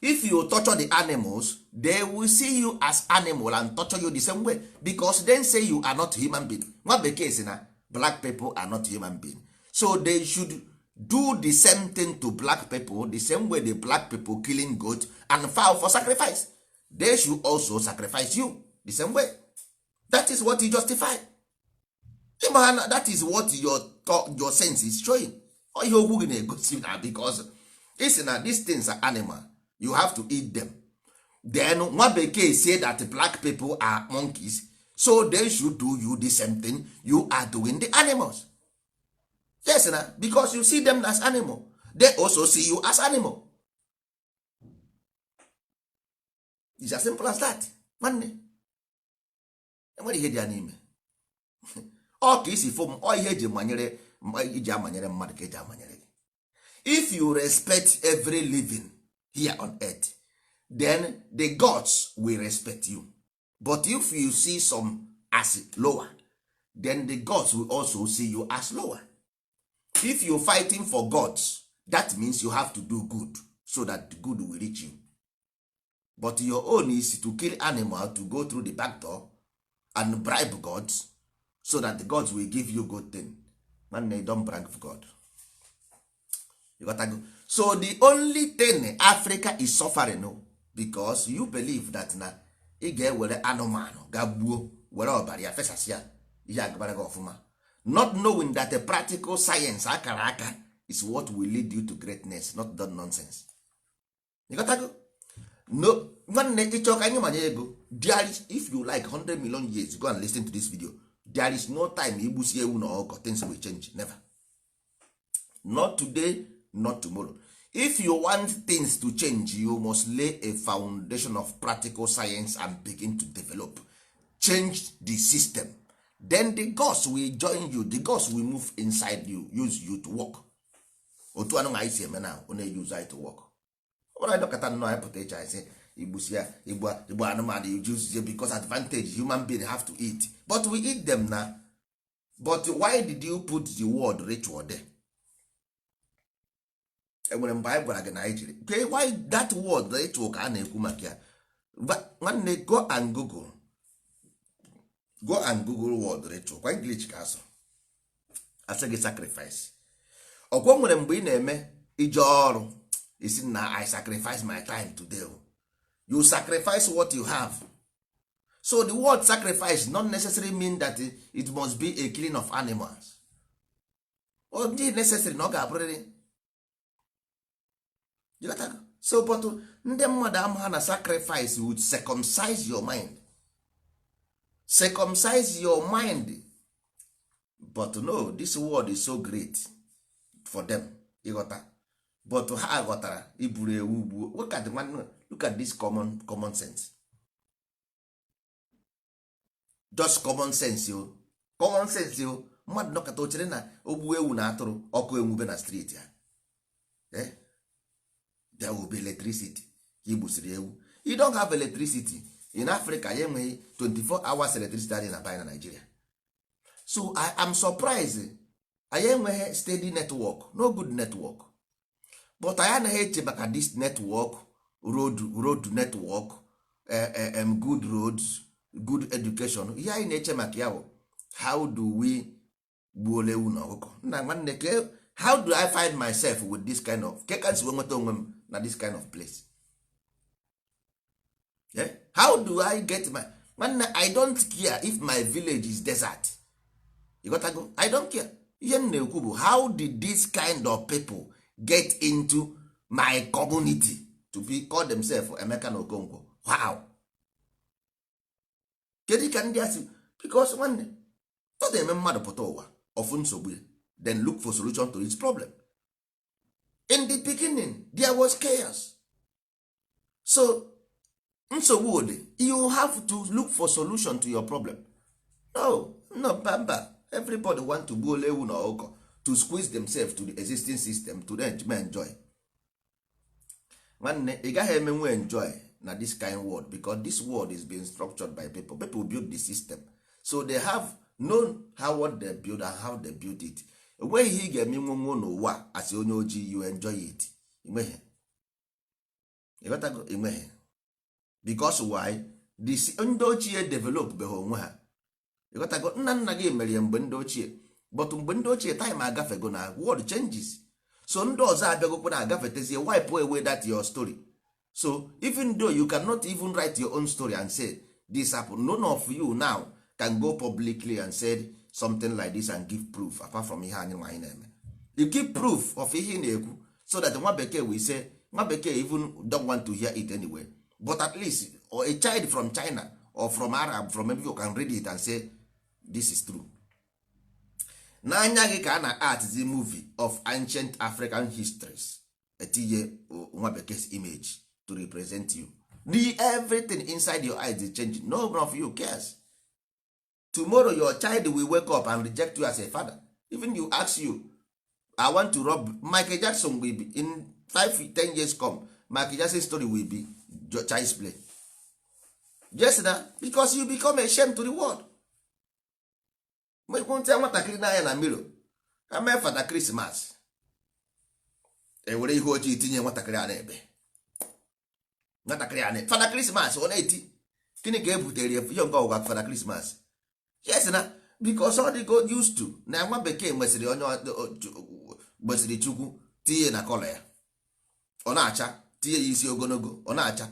If you torture the animals, they will see you as animal and torture you the same way, because then say you are not human being. Nwa bekee si na black people are not human being, so they should do the same thing to black people. The same way the black people killing goat and fowl for sacrifice, they should also sacrifice you the same way. That is what you justify. Ịma na that is what your sense is showing. Ọ ihe okwu gị na-egosi na because isi na these things are animal, you have to eat them. Then nwa bekee say that black people are monkeys, so they should do you the same thing you are doing the animals. Yes na, because you see them as animal, they also see you as animal. It's as simple as that. Nwanne, enwere ihe dị ya n'ime. Ọ ka isi fụ m, ọ ihe eji manyere, iji amanyere mmadụ ka eji amanyere gị. If you respect every living here on earth, then the gods will respect you. But if you see some as lower, then the gods will also see you as lower. If you fighting for gods, that means you have to do good so that the good will reach you. But your own is to kill animal, to go through the back door and bribe gods so that the gods will give you good thing. Nwanne, don't brag for God. You got to go. So the only thing Africa is suffering, no, because you believe that na ị ga-ewere anụmanụ ga gbuo, were ọbara ya fesasịa, ihe agabara gị ọfụma, not knowing that a practical science akara aka is what will lead you to greatness, not that nonsense. You got to no. Nwanne, ịchọ ka anyị manye ego, there is, if you like 100 million years, go and listen to this video. There is no time igbusi ewu na ọkụkọ, things will change. Never. Not today, not tomorrow. If you want things to change, you must lay a foundation of practical science and begin to develop, change the system. Then the gods will join you, the gods will move inside you, use you to work. Otu anụ anyị si eme na ọ na-use anyị to work. Ọ bụrụ anyị dọkọta nnọọ, anyị pụta ịcha ise igbusi ya, igbu igbu anụmanụ, use because advantage human being have to eat, but we eat them na. But why did you put the word ritual there? Enwere mgbe anyị gwara gị na anyị jiri, okay, why that word ritual ka a na-ekwu maka ya? Nwanne, go and google, go and google word ritual. Kwa English ka asụ, asị gị sacrifice. Ọkwa nwere mgbe ị na-eme ije ọrụ, isi na "I sacrifice my time today." You sacrifice what you have. So the word sacrifice not necessarily mean that it must be a killing of animals. Ọ dị necessary na ọ ga-abụrịrị. You got that? So but ndị mmadụ ama ha na sacrifice would circumcise your mind, circumcise your mind. But no, this word is so great for them ịghọta, but ha ghọtara iburu ewu gbuo. Look at the one, look at this common sense, just common sense o, common sense o. Mmadụ nọkọta o chere na ogbu ewu na atụrụ, ọkụ enwube na street ya. Eh? There will be electricity ka i gbusiri ewu. You don't have electricity in Africa. Ya enweghị 24 hours electricity adịghị na by na Nigeria. So I am surprised anyị enweghị steady network, no good network, but anyị anaghị eche maka this network, road network, good roads, good education. Ihe anyị na-eche maka ya bụ how do we gbuola ewu na ọkụkọ. Nna nwanne, ke how do I find myself with this kind of, ke ka m si wee nweta onwe m na this kind of place? Yeah? How do I get my, nwanne, I don't care if my village is desert. You got to go. I don't care. Ihe m na-ekwu bụ how did this kind of people get into my community to be call themselves Emeka na Okonkwo? How, kedu ka ndị a si? Because nwanne, ọ na-eme mmadụ pụta ụwa ọfụ nsogbu ya, then look for solution to his problem. In the beginning there was chaos, so nsogbu dị, you have to look for solution to your problem. No, mba mba, everybody want to gbuo ewu na ọkụkọ to squeeze themselves to the existing system to then enjoy. Nwanne, ị gaghị emenwe enjoy na this kind world, because this world is being structured by people. People build the system, so they have known how, what they build and how they build it. Enweghị ihe ị ga-eme nwenwo n'ụwa asị onye ojii, you enjoy it. Enweghị. Ịghọtago? Enweghị. Because why? This ndị ochie develop beghị onwe ha. Ịghọtago? Nna nna gị mere ya mgbe ndị ochie, but mgbe ndị ochie, time agafego na world changes, so ndị ọzọ abịagokwa na agafetezie, wipe away that your story. So even though you cannot even write your own story and say this happen, none of you now can go publicly and say something like this and give proof apart from ihe anyị nwa anyị na-eme. You keep proof of ihe ị na-ekwu so that nwa bekee will say, nwa bekee even don't want to hear it anyway, but at least or a child from China or from Arab, from everywhere, can read it and say this is true. N'anya gị ka a na art the movie of ancient African histories, etinye nwa bekee's image to represent you. The everything inside your eyes is changing. No one of you cares. Tomorrow your child will wake up and reject you as a father. Even you ask you, "I want to rob Michael Jackson," will be in 5 10 years come, Michael Jackson story will be child's play. Yes na, because you become a shame to the world. Ntị nwatakịrị n'anya na mmiri ame Fada Christmas, ewere ihe ojii tinye nwatakịrị a na-ebe, nwatakịrị a na Fada Christmas, ọ na-eti gịnị ka e butere ya, ihe nke ọgwa Fada Christmas. Yes na, because ọ dịgo used to na nwa bekee nwesịrị onye nwesịrị Chukwu tinye na colour ya. Ọ na-acha, tinye ya isi ogologo, ọ na-acha.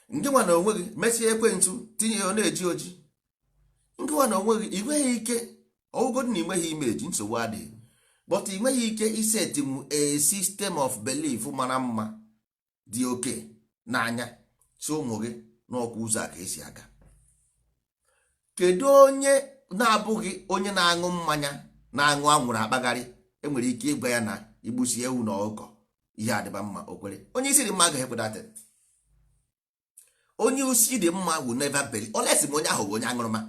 Ndị nwa na onwe gị mesie ekwentị tinye ya, ọ na-eji oji. Ndị nwa na onwe gị, ị nweghị ike ọgwụgwọ na ị nweghị imeji, nsogbu adịghị, but ị nweghị ike isetinwu a system of belief mara mma, dị oke n'anya, si ụmụ gị n'ọkwa ụzọ a ka esi aga. Kedu onye na-abụghị onye na-aṅụ mmanya, na-aṅụ anwụrụ akpagharị, enwere ike ịgwa ya na igbusi ewu na ọkụkọ ihe adịba mma? Okwere onye isi dị mma agaghị ekwe that. Onye isi dị mma will never believe unless ma onye ahụ bụ onye aṅụrụma,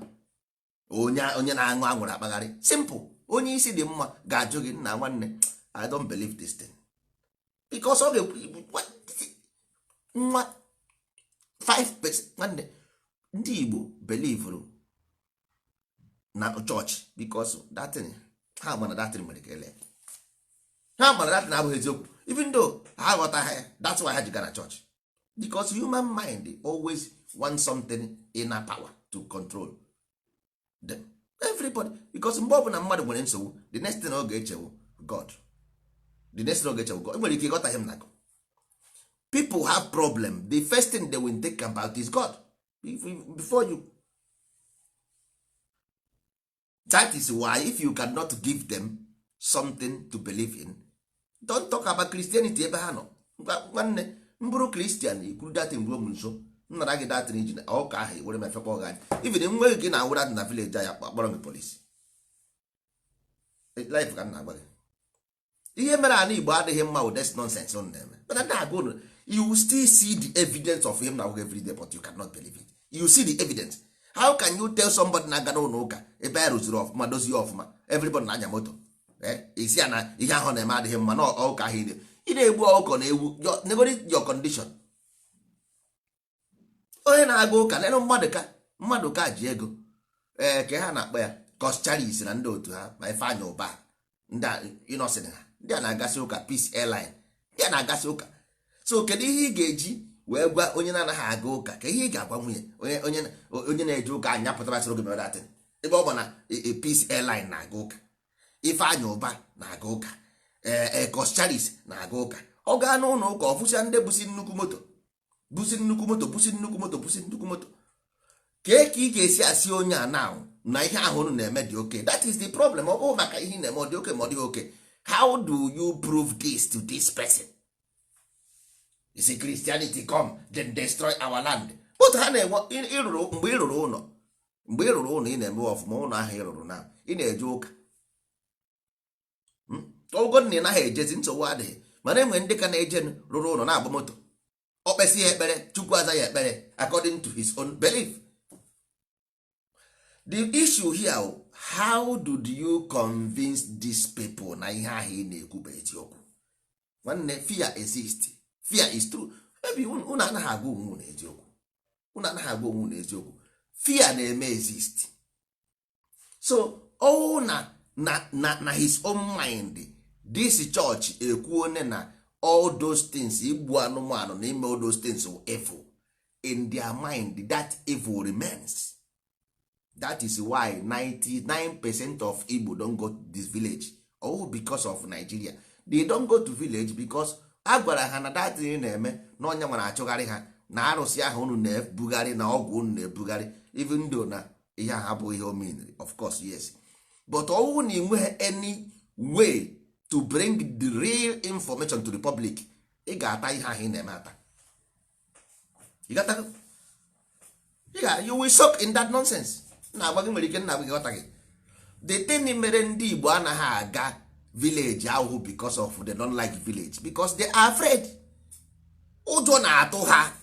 onye na-aṅụ anwụrụ akpagharị. Simple. Onye isi dị mma ga-ajụ gị, "Nna nwanne, I don't believe this thing," because ọ ga-ekwu nwa 5%. Nwanne, ndị Igbo belivuru na chọọchị because that thing ha ma na that thing nwere ka ele ha mara that thing abụghị eziokwu, even though ha aghọtaghị ya. That's why ha ji gara chọọchị, because human mind always want something, inner power to control them, everybody. Because mgbe ọbụla mmadụ nwere nsogbu, the next thing ọ ga-echewu God, the next thing ọ ga-echewu God. Nwere ike ịghọtaghị m na people have problem, the first thing they will think about is God. Before you, that is why if you cannot give them something to believe in, don't talk about Christianity ebe ha nọ. Nwanne, m bụrụ Christian, ikwuru datin ruo m nso, m nara gị datin iji ọka ahụ were mefekpọ gị anya. Even nwe gị na awụra dị na village anyị, akpọrọ gị police life ka m na-agwa gị. Ihe mere ana Igbo adịghị mma with this nonsense unu na-eme, mana ndị agwa unu, you still see the evidence of him na every day, but you cannot believe it. You see the evidence. How can you tell somebody na-aga n'ụlọ ụka ebe a rụziri ọfụma, dozie ọfụma, everybody na-anya moto, isi ya na ihe ahụ na-eme adịghị mma, na ụka ahụ ị na-egbu ọkụkọ na ewu? Negodi your condition. Onye na-aga ụka lere mmadụ ka mmadụ ka ji ego, ee, ka ha na-akpọ ya Coscharis na ndị otu ha, ma Ifeanyị Ụba, ndị Innocent ha, ndị a na-agasị ụka, Peace Airline, ndị a na-agasị ụka. So kedu ihe ị ga-eji wee gwa onye na-anaghị aga ụka? Ka ihe ị ga-agwa nwunye onye na-eje ụka anya pụtara sịrị oge mere datin, ebe ọ bụ na Peace Airline na-aga ụka, Ifeanyị Ụba na-aga ụka, ee, Coscharis na-aga ụka, ọ gaa n'ụlọ ụka ọfụsịa ndị busi nnukwu moto, busi nnukwu moto, busi nnukwu moto, busi nnukwu moto, kee ka ị ga-esi asị onye a now na ihe ahụ unu na-eme dị oke? That is the problem. Ọ bụghị maka ihe ị na-eme ọ dị oke ma ọ dịghị oke. How do you prove this to this person? You see, Christianity come, then destroy our land. But ha na-enwe ịrụrụ mgbe ị rụrụ ụlọ, mgbe ị rụrụ ụlọ, ị na-eme ọfụma ụlọ ahụ ị rụrụ na ị na-eje ụka. Ọgụgụ na ị naghị ejezi, nsogbu adịghị, mana enwere ndị ka na-eje rụrụ ụlọ, na-agba moto. Ọ kpesị ya ekpere, Chukwu aza ya ekpere according to his own belief. The issue here, how do you convince these people na ihe ahụ ị na-ekwu bụ eziokwu? Nwanne, fear exist. Fear is true. Maybe unu anaghị agwa onwe unu eziokwu. Unu anaghị agwa onwe unu eziokwu. Fear na-eme exist. So ọwụ na his own mind, this church ekwuone na all those things, igbu anụmanụ na ime all those things were evil in their mind. That evil remains. That is why 99% of Igbo don't go to this village. Oh, because of Nigeria, they don't go to village because a gwara ha na that thing na-eme na onye nwere achụgharị ha na arụsị ahụ unu na-ebugharị na ọgwụ unu na-ebugharị, even though na ihe ahụ abụghị ihe o mean, of course, yes, but ọwụ na enweghị any way to bring the real information to the public, ị ga-ata ihe ahụ ị na-eme ata. You got that? You will soak in that nonsense. Na-agwa gị, nwere ike nna gị ghọta gị. The thing mere ndị Igbo anaghị aga village ahụ because of they don't like village, because they are afraid. Ụjọ na-atụ ha.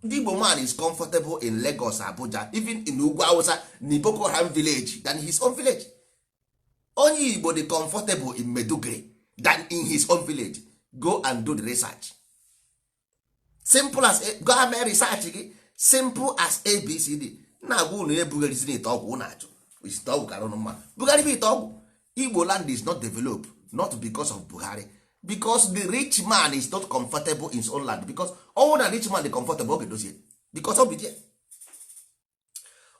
Ndị Igbo man is comfortable in Lagos, Abuja, even in ugwu Hausa, na Boko Haram village than his own village. Onye Igbo dị comfortable in Maiduguri than in his own village. Go and do the research. Simple as, go and mee research gị. Simple as ABCD. Na-agwa unu ebugharịzi ite ọgwụ, unu achụ ite ọgwụ kara unu mma. Bugharịba ite ọgwụ. Igbo land is not developed not because of Buhari, because the rich man is not comfortable in his own land, because ọnwụ na rich man dị comfortable, ọ ga-edozie because ọ bi there.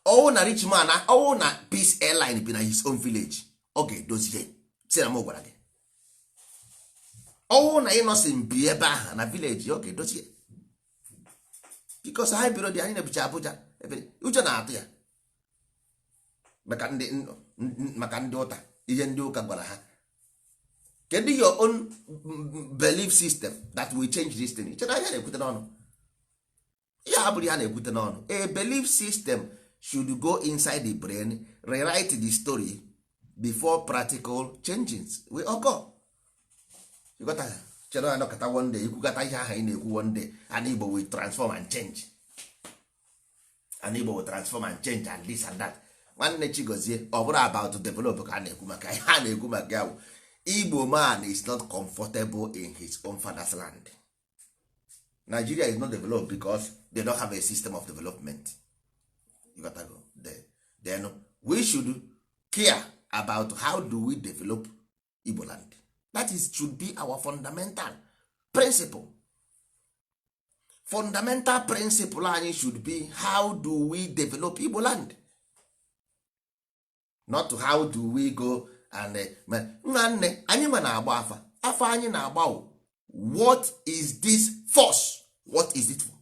Ọnwụ na rich man, ọnwụ na Peace Airline bi na his own village, ọ ga-edozie. Si na m gwara gị. Ọnwụ na Innoson bi ebe ahụ na village, ọ ga-edozi ya, because ha biro dị anyị na-ebucha Abuja ebe ụjọ na-atụ ya maka ndị ụta, ihe ndị ụka gwara ha. Kedu your own belief system that will change this thing? Chere, ihe na-ekwute n'ọnụ, ihe a bụrụ ihe a na-ekwute n'ọnụ. A belief system should go inside the brain, rewrite the story before practical changes will occur. You got that? Chere, anọkọta one day ikwukọta ihe ahụ ị na-ekwu, one day and Igbo will transform and change, and Igbo will transform and change and this and that. Nwanne Chigozie, ọ bụrụ about to develop ka a na-ekwu maka ihe a na-ekwu maka ya bụ Igbo man is not comfortable in his own father's land. Nigeria is not developed because they don't have a system of development. You got to go there. Then we should care about how do we develop Igbo land. That is should be our fundamental principle. Fundamental principle anyị should be how do we develop Igbo land, not how do we go and nwanne anyị nwe na-agba afa. Afa anyị na-agba wụ, what is this force? What is it for?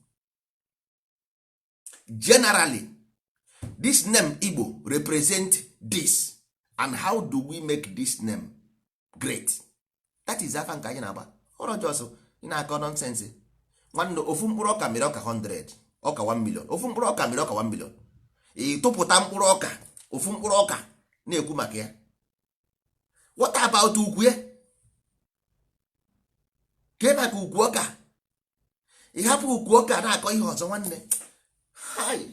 Generally, this name Igbo represent this, and how do we make this name great? That is afa nke anyị na-agba. Ọrọ jos ị na-akọ nonsense. Nwanne, ofu mkpụrụ ọka mere ọka 100, ọka 1 million. Ofu mkpụrụ ọka mere ọka 1 million. Ị tụpụta mkpụrụ ọka, ofu mkpụrụ ọka na-ekwu maka ya. What about ukwu ya? Kee maka ukwu ọka? Ị hapụ ukwu ọka na-akọ ihe ọzọ. Nwanne, hai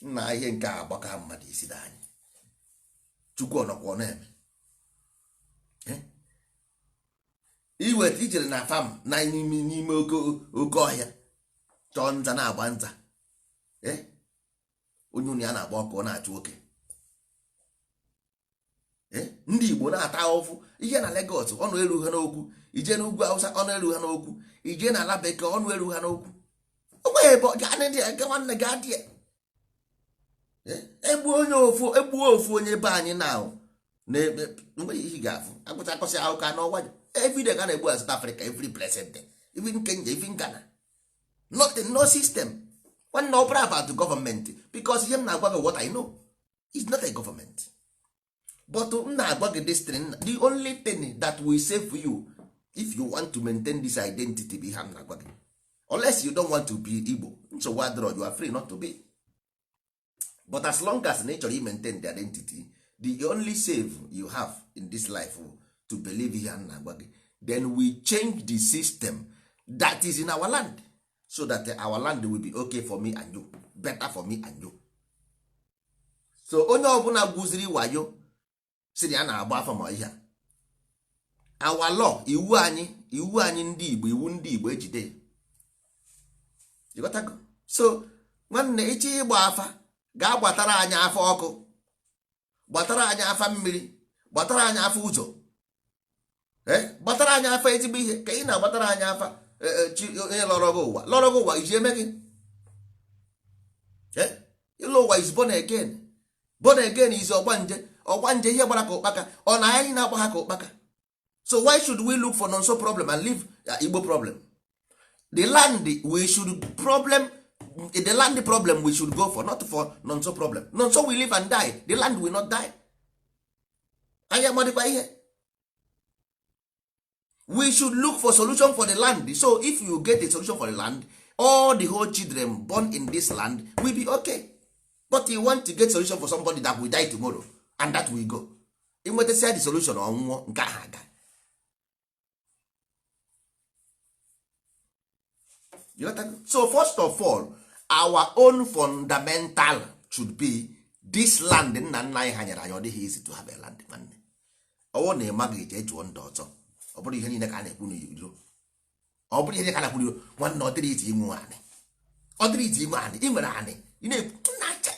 nna, ihe nke a agbaka mmadụ isi na anyị. Chukwu ọnọkwa ọ na-eme. Eh? Iweta ijere na farm na n'ime oke oke ọhịa, chọọ nza na-agba nza. Eh? Onye unu ya na-agba ọkụ, ọ na-achụ oke. Eh? Ndị Igbo na-ata ahụhụ ihe na Lagos, ọnụ eru ha n'okwu. Ije n'ugwu Awụsa, ọnụ eru ha n'okwu. Ije na ala Bekee, ọnụ eru ha n'okwu. Onweghị ebe ọ ga ndị ga. Nwanne, ga adị egbuo onye ofu, egbuo ofu onye be anyị na na-ebe nweghị ihe ị ga-afụ. Agụcha akọsị akụkọ n'ọnwa, everyday ka na-egbu na South Africa, every blessed day, even Kenya, even Ghana. Nothing, no system. Nwanne, ọ bụrụ about government, because ihe m na-agwa gị, what I know is not a government, but m na-agwa gị this thing, the only thing that will save you if you want to maintain this identity bụ ihe m na-agwa gị. Unless you don't want to be Igbo, nsogbu adịrọ, you are free not to be. But as long as na ị chọrọ maintain the identity, the only save you have in this life to believe ihe m na-agwa gị. Then we change the system that is in our land so that our land will be okay for me and you, better for me and you. So onye ọbụla gwuziri wayo si na ya na-agba afọ ma ihe a, our law, iwu anyị, iwu anyị ndị Igbo, iwu ndị Igbo ejide. Ịghọtago? So nwanne, ịchọ ịgba afa, gaa gbatara anyị afa ọkụ, gbatara anyị afa mmiri, gbatara anyị afa ụzọ, gbatara anyị afa ezigbo ihe ka ị na-agbatara anyị afa. Chi onye lọrọ gị ụwa, lọrọ gị ụwa iji eme gị. Ịlụ ụwa is born again. Born again is ọgbanje. Ọgbanje ihe gbara ka ụkpaka, ọ na anyị na-agba ha ka ụkpaka. So why should we look for nonso problem and leave Igbo problem? The land we should problem, the land problem we should go for, not for nonso problem. Nonso will live and die, the land will not die. Anyị amadịkwa ihe. We should look for solution for the land. So if you get a solution for the land, all the whole children born in this land will be okay. But you want to get solution for somebody that will die tomorrow and that will go. Inwetasịa the solution, ọnwụọ, nke ahụ aga. You got that? So first of all, our own fundamental should be this land nna nna anyị ha nyere anyị. Ọ dịghị easy to have a land. Nwanne, ọwụ na ịmaghị, jee jụọ ndị ọzọ. Ọ bụrụ ihe niile ka a na-ekwu n'iro, ọ bụrụ ihe niile ka a na-ekwu n'iro. Nwanne, ọ dịrị iche inwe anị, ọ dịrị iche inwe anị. Ị nwere anị, ị na-ekwu na-acha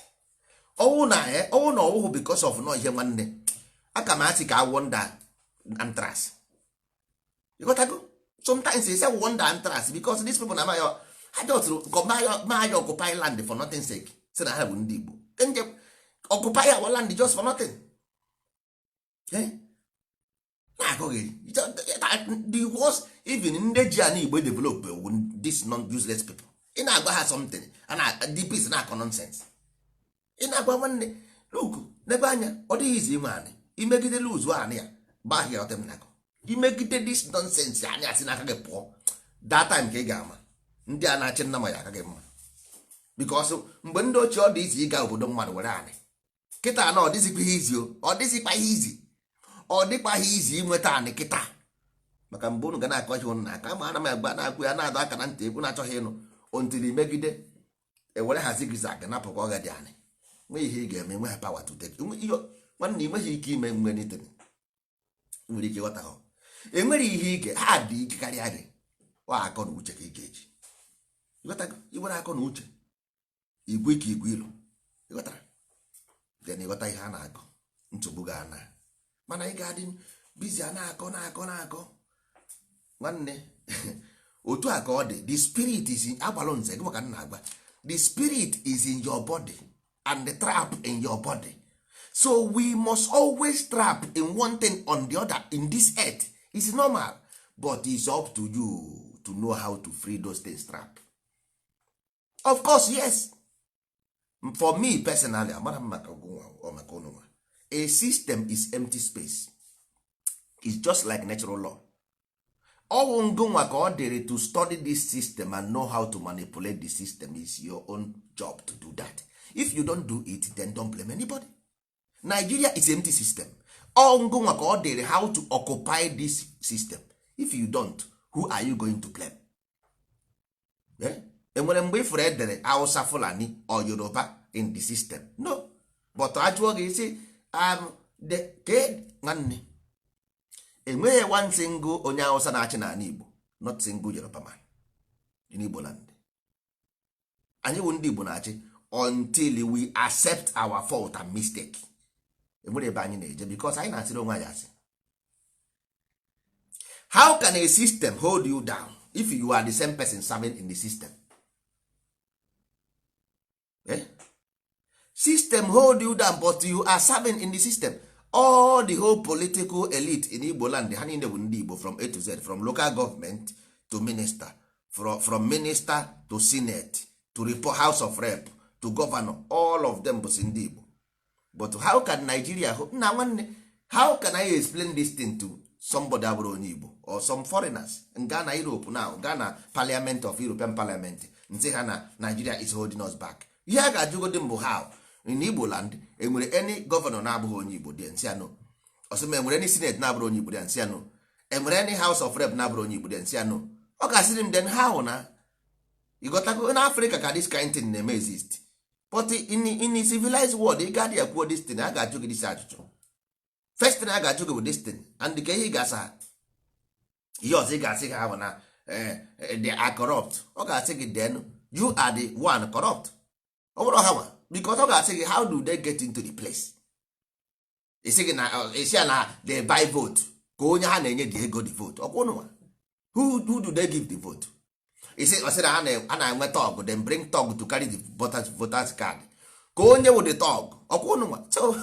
ọwụ na ọwụ na ọwụhụ because of nọ ihe. Nwanne, aka m asị ka awọ nda anthrax. Ịghọtago? Sometimes they say wonder anthrax because these people na amaghị, ha just ma occupy land for nothing sake, sị na ha bụ ndị Igbo nje occupy our land just for nothing. Eh? Na-akọghị the worst. Even ndị ji ana Igbo develop this non useless people, ị na-agwa ha something, the peace na-akọ nonsense. Ị na-agwa nwanne, look, n'ebe anya ọ dịghị izi inwe anị imegide luzu anị ya gbahịa ọtemnakọ imegide this nonsense. Anyị asị n'aka gị pụọ that time ka ị ga-ama ndị a na-achị nna ma ya aka gị mma, because mgbe ndị ochie, ọ dị izi ịga obodo mmadụ were anị. Kịta na ọ dịzikwa ihe izi o, ọ dịzikwa ihe izi, ọ dịkwaghị izi inweta anị kịta, maka mgbe unu ga na-akọ ihe unu na-aka ma ana m agba na-akwụ ya na-adọ aka na ntị ekwu na-achọghị ịnụ ontiri megide ewere ha zigzag napụkwa ọga dị anị. Nwee ihe ị ga-eme, nwe ha power to take nwanne, ị nweghị ike ime nwe anything. Nwere ike ịghọta ha, enwere ihe ike ha dị ike karịa gị. Ọ akọ na uche ka ị ga-eji ịghọtago. Iwere akọ na uche igwe ike igwe ilu ịghọtara, then ịghọta ihe a na-akọ, nsogbu ga-ana. Mana ị ga-adị busy a na-akọ na-akọ na-akọ. Nwanne, otu a ka ọ dị. The spirit is in agbalụ nze gị maka nna agba. The spirit is in your body and the trap in your body, so we must always trap in one thing on the other in this earth. Is normal, but it's up to you to know how to free those things trap. Of course, yes, for me personally, amara m maka nwa or maka unu nwa. A system is empty space. It's just like natural law. Ọwụ ngụnwa ka ọ dịrị to study this system and know how to manipulate the system. Is your own job to do that. If you don't do it, then don't blame anybody. Nigeria is empty system. Ọ ngụnwa ka ọ dịrị how to occupy this system. If you don't, who are you going to blame? Eh? Enwere mgbe ifuru edere Hausa, Fulani or Yoruba in the system? No. But ajụọ gị isi the ke nwanne, enweghị one single onye Hausa na-achị n'ala Igbo, not single Yoruba man in Igbo land. Anyị bụ ndị Igbo na-achị until we accept our fault and mistake. Enwere ebe anyị na-eje, because anyị na-asịrị onwe anyị asị. How can a system hold you down if you are the same person serving in the system? Eh? System hold you down, but you are serving in the system. All the whole political elite in Igbo land, ha niile bụ ndị Igbo from A to Z, from local government to minister, from minister to senate to report, House of Rep to governor, all of them bụsi ndị Igbo. But how can Nigeria, nna nwanne, how can I explain this thing to somebody abụrụ onye Igbo or some foreigners nga na Europe now, gaa na parliament of European Parliament, nsị ha na Nigeria is holding us back? Ihe a ga-ajụgodi mbụ, how in Igbo land enwere any governor na-abụghị onye Igbo dị? Nsị anọ ọsọ ma enwere any senate na-abụrụ onye Igbo dị? Nsị anọ enwere any House of Rep na-abụrụ onye Igbo dị? Nsị anọ. Ọ ga-asịrị m, then how na ịghọtago na Africa ka this kind thing na-eme exist? But in a civilized world, ị ga-adị ekwuo this thing, a ga-ajụ gị this ajụjụ. First thing a ga-ajụ gị bụ this thing, and ka ihe ị ga-asa ha, ihe ọzọ ị ga-asị ha bụ na they are corrupt. Ọ ga-asị gị, then you are the one corrupt. Ọ bụrụ ha nwa, because ọ ga-asị gị, how do they get into the place? Isi gị na isi ya na they buy vote, ka onye ha na-enye the ego the vote ọkwụnụ nwa. Who do they give the vote? Isi ọ sị na ha na-enwe thug, then bring thug to carry the voters card, ka onye wụ the thug ọkwụnụ nwa. So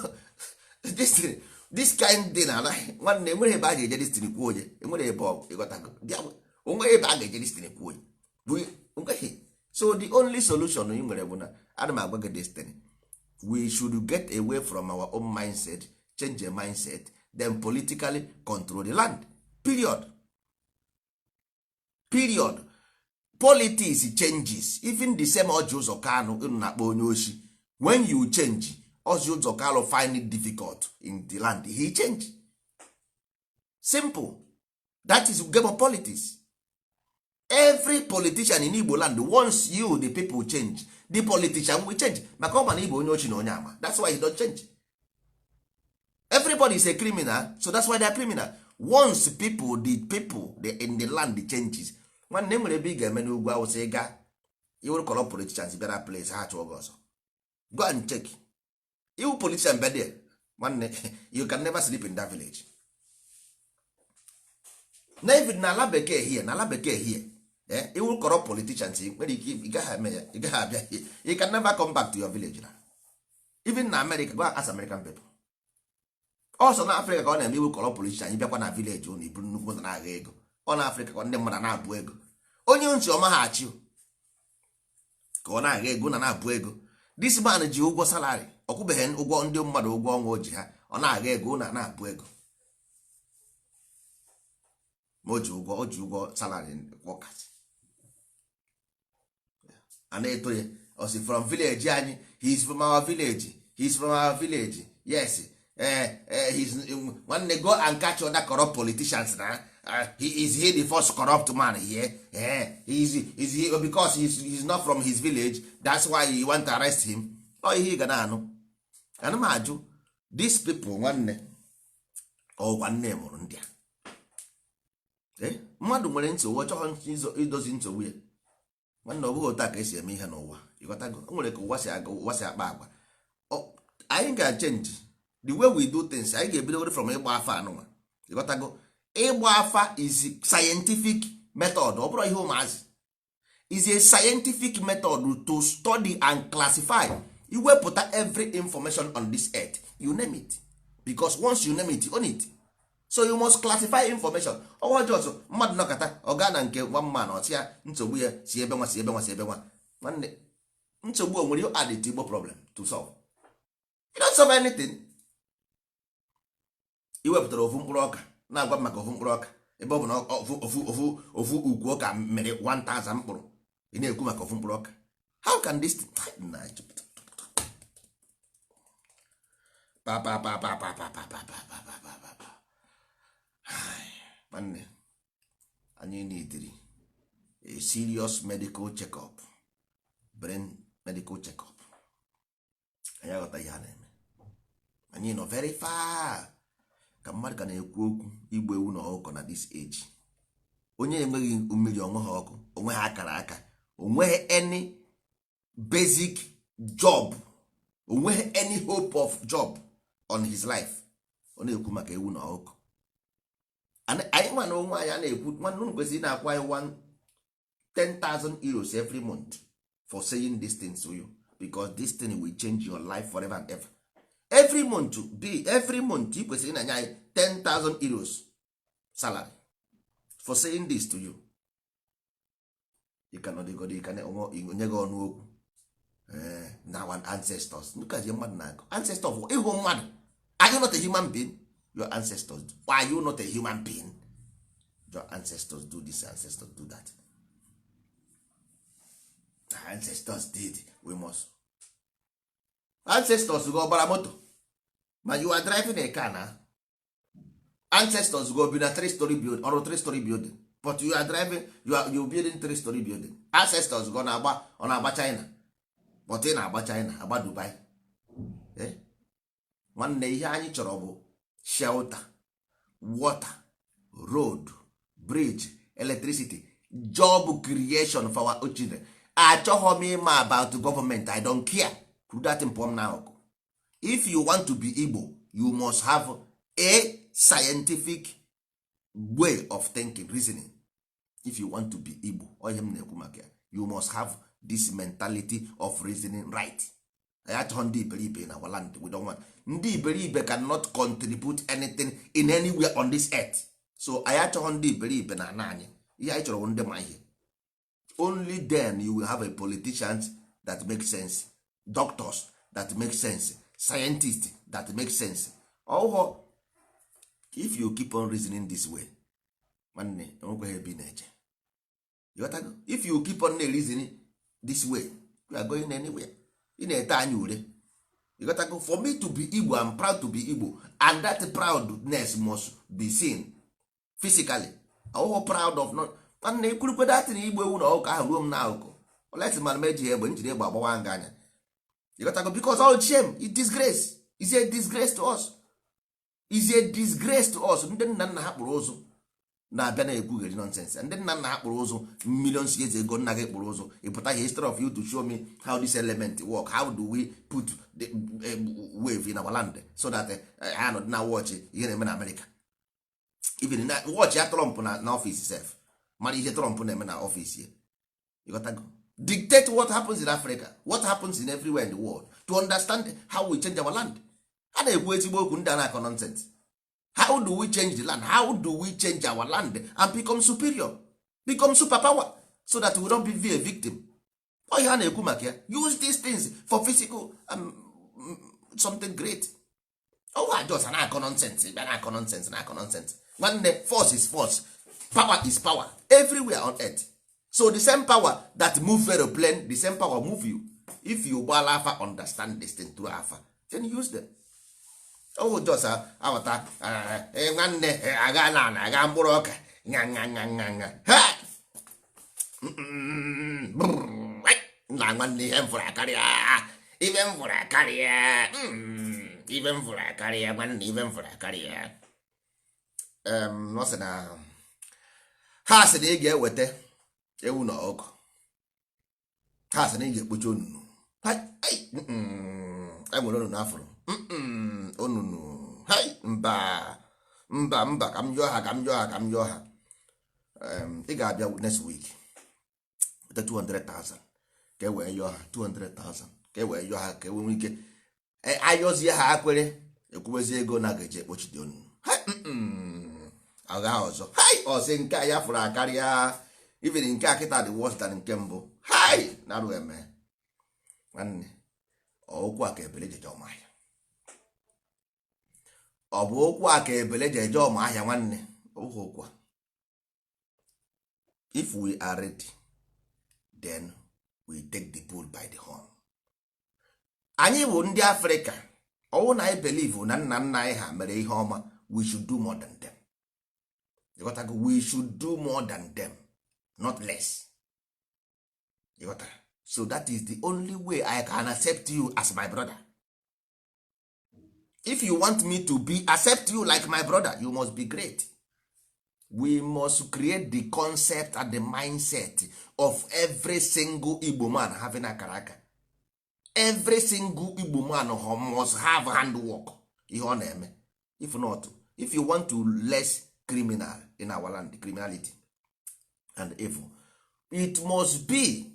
this kind thing anaghị, nwanne, enwere ebe a ga-eje this thing kwuo onye, enwere ebe ọ ịghọtago onweghị ebe a ga-eje this thing kwuo onye, onweghị. So the only solution ị nwere bụ na ana m agwa gị this thing: we should get away from our own mindset, change the mindset, then politically control the land, period, period. Politics changes. Even the same Orji Uzor Kalu unu na-akpọ onye oshi, when you change, Orji Uzor Kalu find it difficult in the land, he change. Simple. That is game of politics. Every politician in Igbo land, once you the people change, the politician will change, maka ọ ma na Igbo onye ochi na onye ama. That's why he don't change. Everybody is a criminal, so that's why they are criminal. Once people the people the, in the land changes, nwanne, enwere ebe ị ga-eme n'ugwu Awụsa, ị ga iwere corrupt politicians bịara place, ha chụọ gị ọsọ. Go and check. Iwu politician bịa there, nwanne, you can never sleep in that village. Na even n'ala bekee here, n'ala bekee here, iwu corrupt politicians nwere ike ị gaghị eme ya, ị gaghị abịa here. You can never come back to your village na. Even na America, go and ask American people. Ọsọ na Afrịka ka ọ na-eme iwu corrupt politician. Anyị bịakwa na village ụnụ, iburu nnukwu moto na-agha ego. Ọ na Afrịka ka ndị mmadụ na-abụ ego. Onye ntị ọma ha achị ka ọ na-agha ego na na-abụ ego. This man ji ụgwọ salary, ọ kwụbeghị ụgwọ ndị mmadụ, ụgwọ ọnwa o ji ha. Ọ na-agha ego na na-abụ ego, ma o ji ụgwọ salary workers. A na-eto ya, ọ si from village anyị. He is from our village, he is from our village. Yes, he's nwanne, go and catch other corrupt politicians na he is he the first corrupt man here? Is he because he's not from his village, that's why you want to arrest him? Ọ ihe ị ga na-anụ. Ana m ajụ these people, nwanne, ọ nwanne mụrụ ndị a. Mmadụ nwere nsogbu, ọ chọghị idozi nsogbu ya. Nwanne, ọ bụghị otu a ka esi eme ihe n'ụwa. Ịghọtago? O nwere ka ụwa si aga, ụwa si akpa agwa. Anyị ga-change the way we do things. Anyị ga-ebidogoro from ịgba afa anụnwa. Ịghọtago? Ịgba afa is scientific method. Ọ bụrụ ihe ụmụazị, is a scientific method to study and classify, iwepụta every information on this earth, you name it, because once you name it, you own it. So you must classify information. Ọnwa jos mmadụ nọkọta, ọ gaa na nke one man, ọsị ya nsogbu ya si ebe nwa, si ebe nwa, si ebe nwa. Nwanne, nsogbu o nwere, you add it Igbo problem to solve, you don't solve anything. Iwepụtara ofu mkpụrụ ọka, na-agwa m maka ofu mkpụrụ ọka, ebe ọ bụ na ofu ukwu ọka mere 1000 mkpụrụ, ị na-ekwu maka ofu mkpụrụ ọka. How can this thing... Na pa pa pa pa pa pa pa pa pa pa pa pa pa pa. Nwanne, anyị neediri a serious medical check-up, brain medical check-up. Anyị aghọta ihe a na-eme. Anyị nọ very far ka mmadụ ka na-ekwu okwu igbu ewu na ọkụkọ na this age. Onye enweghị mmiri, onweghị ọkụ, onweghị akara aka, onweghị any basic job, onweghị any hope of job on his life, ọ na-ekwu maka ewu na ọkụkọ. Anyị nwa na onwe anyị a na-ekwu, nwanne, unu kwesịrị na-akwụ anyị one €10,000 every month for saying this thing to you, because this thing will change your life forever and ever. Every month be every month, ị kwesịrị na-enye anyị €10,000 salary for saying this to you. You cannot go, you can onye gị ọnụ okwu na our ancestors. Nkazie mmadụ na-agụ ancestor of ịhụ mmadụ. Are you not a human being? Your ancestors, are you not a human being? Your ancestors do this, ancestors do that. Our ancestors did, we must. Ancestors go gbara moto, ma you are driving a car na. Ancestors go bi na three story building, ọrụ three story building, but you are driving, you building three story building. Ancestors go na-agba, ọ na-agba China, but ị na-agba China, agba Dubai. Eh? Nwanne, ihe anyị chọrọ bụ shelter, water, road, bridge, electricity, job creation for our children. Achọghị m ịma about government, I don't care. Kwuru that pụọ m n'akụkụ. If you want to be Igbo, you must have a scientific way of thinking, reasoning. If you want to be Igbo, ọ ihe m na-ekwu maka ya, you must have this mentality of reasoning, right? Anyị achọghị ndị iberibe na our land. We don't want ndị iberibe. Cannot contribute anything in anywhere on this earth. So anyị achọghị ndị iberibe na ana anyị. Ihe anyị chọrọ bụ ndị ma ihe. Only then you will have a politicians that make sense, doctors that make sense, scientists that make sense. Ọhụụ, if you keep on reasoning this way, nwanne, enwekwaghị ebe ị na-eje. You got to go. If you keep on reasoning this way, you are going anywhere. Ị na-ete anya ure. You got to go. For me to be Igbo, I'm proud to be Igbo, and that proudness must be seen physically. Ọhụụ, proud of not. Nwanne, ikwurukwe datin igbu ewu na ọkụkọ ahụ ruo m n'akụkụ, olesi mana m ejighị egbe njiri egbe agbawa nga anya. You got to go. Because all shame is disgrace, is a disgrace to us, is a disgrace to us. Ndị nna nna ha kpụrụ ụzụ na-abịa na-ekwugheri nonsense. Ndị nna nna ha kpụrụ ụzụ millions years ago, nna gị kpụrụ ụzụ, ịpụta history of you to show me how this element work. How do we put the wave in our land so that ha nọdị na watch ihe na-eme na America? Even na watch ya Trump na office sef, mara ihe Trump na-eme na office ya. You got to go. Dictate what happens in Africa, what happens in everywhere in the world, to understand how we change our land. A na-ekwu ezigbo okwu, ndị a na-akọ nonsense. How do we change the land? How do we change our land and become superior, become superpower, so that we don't be a victim? Ọ ihe a na-ekwu maka ya. Use these things for physical something great. Ọwa just na-akọ nonsense, bịa na-akọ nonsense, na-akọ nonsense. Nwanne, force is force, power is power everywhere on earth. So the same power that move aeroplane, the same power move you. If you gbala afa, understand this thing through afa, then use them. Oh, just aghọta nwanne, agha na agha mkpụrụ ọka nya nya nya nya nya ha na nwanne, ihe m fụrụ akarịa, ibe m fụrụ akarịa, ibe m fụrụ akarịa, nwanne, ibe m fụrụ akarịa. Ọ sị na ha sị na ị ga-eweta ewu na ọkụkọ, ha sị na ị ga-ekpocha onunu. Enwere onunu afụrụ onunu. Hai, mba, mba, mba, ka m jụọ ha, ka m jụọ ha, ka m jụọ ha. Ị ga-abịa next week, weta 200,000 ka e wee yọọ ha 200,000, ka e wee yọọ ha, ka e nwee ike ayọzie ha akwere ekwubezie ego na ga-eji ekpochide onunu. Agha ọzọ. Hai, ọsị nke a ya fụrụ akarịa. Even nke a kịta dị worse than nke mbụ. Hai, narụ eme nwanne, okwu a ka ebele jeje ọma ahịa. Ọ bụ okwu a ka ebele jeje ọma ahịa, nwanne. Ọ bụghị okwu a. If we are ready, then we take the bull by the horn. Anyị bụ ndị Afrịka. Ọwụ na anyị believe na nna nna anyị ha mere ihe ọma, we should do more than them. Ịghọtago? We should do more than them, not less. Ịghọtara? So that is the only way I can accept you as my brother. If you want me to be accept you like my brother, you must be great. We must create the concept and the mindset of every single Igbo man having akara aka. Every single Igbo man must have handwork, ihe ọ na-eme. If not, if you want to less criminal in our land, criminality and evil, it must be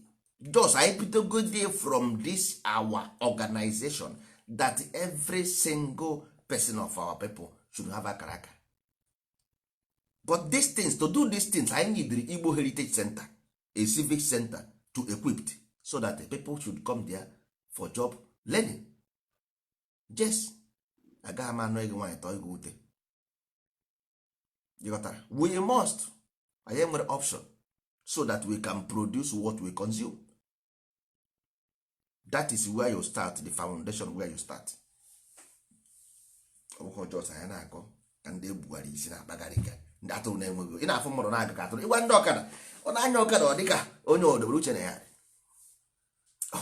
just anyị bidogodi from this our organization that every single person of our people should have akara aka. But these things, to do these things, I need the Igbo Heritage Center, a civic center to equipped so that the people should come there for job learning. Yes, agaghị m anụ ego nwaanyị tọọ ego ute. Ịghọtara? We must, anyị nwere option so that we can produce what we consume. That is where you start, the foundation where you start. Ọ bụghị ọjọọ anyị na-akọ ka ndị ebugharị isi na-akpagharị ka ndị atụrụ na-enweghị. Ị na-afụ mmadụ na-aga ka atụrụ. Ịgwa ndị ọkada, ọ na-anya ọkada, ọ dịka onye odebere uche na ya dị.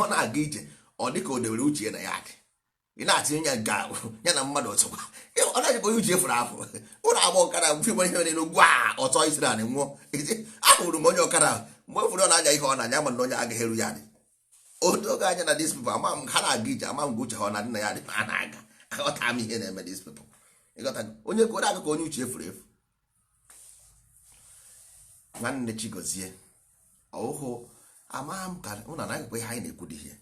Ọ na-aga ije, ọ dịka o debere uche na ya dị. Ị na-atinye ya nke ahụ ya na mmadụ ọzọkwa, ọ na-achịkwa onye uche fụrụ afụ. Ụlọ agba ọkada mfe nwere ihe mere n'ugwu a ọtọ isi na anị nwụọ. Ahụrụ m onye ọkada ahụ mgbe ụfọdụ ọ na-anya ihe ọ na-anya, ma na onye agaghị eru ya dị oge anya na these people. Ama m ha na-aga ije, ama m uche ha ọ na-adị na ya dị, ma ha na-aga. Aghọta m ihe na-eme these people. Ịghọta? Onye kwere aka ka onye uche efuru efu. Nwanne, Chigozie, ọhụhụ ama m ka ụnụ anaghịkwa ihe anyị na-ekwu dị ihe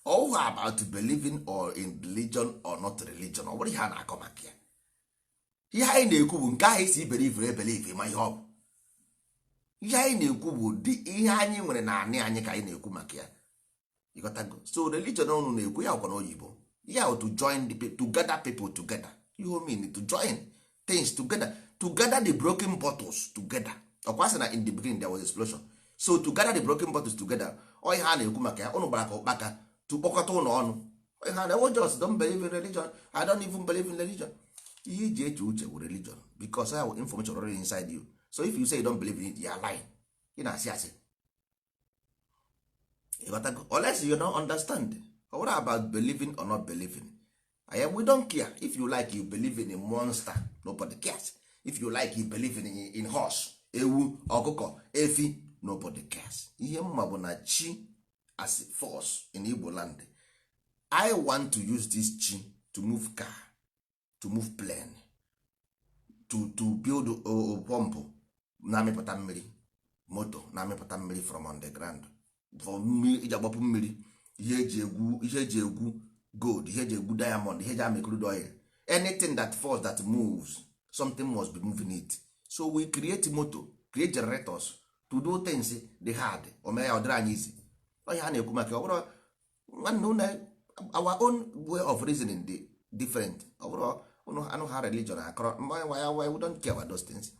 ọhụhụ about believing or in religion or not religion. Ọ bụrụ ihe a na-akọ maka ya, ihe anyị na-ekwu bụ nke ahụ isi believe, ebelieve ma ihe ọ bụ. Ihe anyị na-ekwu bụ dị ihe anyị nwere na anị anyị ka anyị na-ekwu maka ya. Ịghọtago? So religion unu na-ekwu ya ọkwa n'oyibo ya to join the people, to gather people together. You mean to join things together, to gather the broken bottles together. Ọkwa sị na in the beginning there was explosion. So to gather the broken bottles together, ọ ihe a na-ekwu maka ya. Ụnụ gbara ka ụkpaka to kpọkọta ụnụ ọnụ. Ọ ihe a na just don't believe in religion. I don't even believe in religion. Ihe iji eche uche bụ religion, because I have information already inside you. So if you say you don't believe in it, you are lying. Ị na-asị asị. Ịghọtago? Unless you don't understand. What about believing or not believing? I am, we don't care. If you like, you believe in a monster, nobody cares. If you like, you believe in horse, ewu, ọkụkọ, efi, nobody cares. Ihe mma bụ na chi as a force in Igbo land, I want to use this chi to move car, to move plane, to build pump na-amịpụta mmiri, moto na-amịpụta mmiri from on the ground, for mmiri iji agbapụ mmiri, ihe eji egwu, ihe eji egwu gold, ihe eji egwu diamond, ihe eji amị crude oil, anything that force that moves. Something must be moving it. So we create motor, create generators to do things dị hard. O mee ya ọ dịrị anyị easy. Ọ ihe a na-ekwu maka ọ bụrụ nwanne unu, our own way of reasoning dị different. Ọ bụrụ unu anụ ha religion akọrọ why we don't care about those things.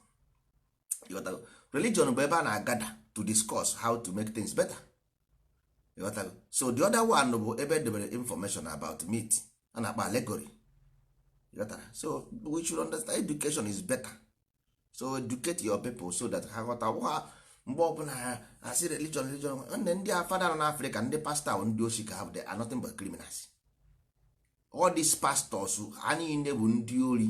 Ịghọtago? Religion bụ ebe a na-agada to discuss how to make things better. Ịghọtago? So the other one bụ ebe edebere information about myth a na-akpọ allegory. Ịghọtara? So we should understand education is better. So educate your people so that ha ghọta. Ọ bụghị mgbe ọbụla ha asị religion, religion. Nwanne, ndị afada nọ n'Africa, ndị pastọ, ndị oshi ka ha bụ. They are nothing but criminals. All these pastors, ha niile bụ ndị ori.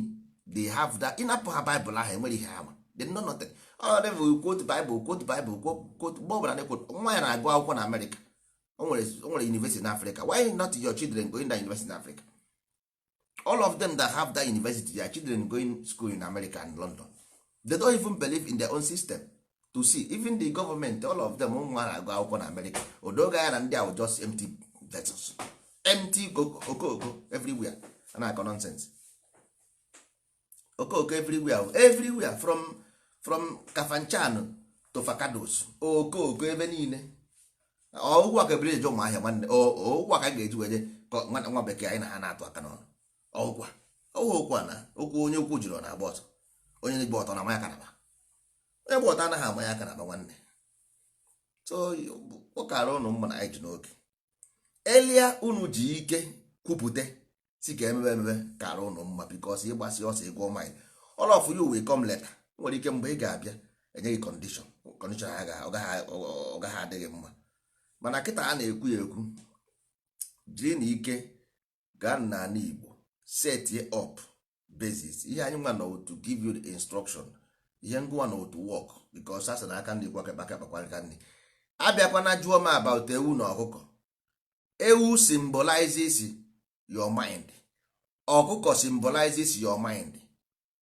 They have that ịnapụ ha Bible ahụ, enwere ihe ha ma. They know nothing. All of them will quote Bible, quote Bible, quote, quote. Mgbe ọbụla na-ekwo nwa ya na-agụ akwụkwọ na America, o nwere university in Africa. Why not your children going to university in Africa? All of them that have that university, their children going school in America and London. They don't even believe in their own system to see. Even the government, all of them, ụmụ ha na-agụ akwụkwọ na America. Odoga ya na ndị ahụ just empty vessels, empty okooko everywhere. A na-akọ nonsense, okooko everywhere, everywhere, from Kafanchan to Forcados, okooko ebe niile. Ụgwọ ka ebere eje ụmụ ahịa. Nwanne, ụgwọ ka a ga-eji wee je ka nwa bekee anyị na ha na-atụ aka n'ọnụ. Ọgwụkwa ọgwụ okwu a na okwu onye ukwu jiri ọ na-agba ọsọ. Onye gba ọtọ na amanya aka n'akpa, onye gba ọtọ anaghị amanya aka n'akpa. Nwanne, so ụkara ụnụ mma na anyị ji n'oge elia unu ji ike kwupụta si ka emebe emebe kara ụnụ mma, because ịgbasi ọsọ ịgwọ mile, all of you will come later. Nwere ike mgbe ị ga-abịa enye gị condition, condition ha ọ gaghị adịghị mma. Mana kịta a na-ekwu ya ekwu, jiri na ike gaa n'ala Igbo, set up basis. Ihe anyị nwa nọ to give you the instruction, ihe ngụwa nọ to work, because a sị na aka ndị gwa kekpa kekpakwa aka ndị abịakwana jụọ m about ewu na ọkụkọ. Ewu symbolizes your mind, ọkụkọ symbolizes your mind.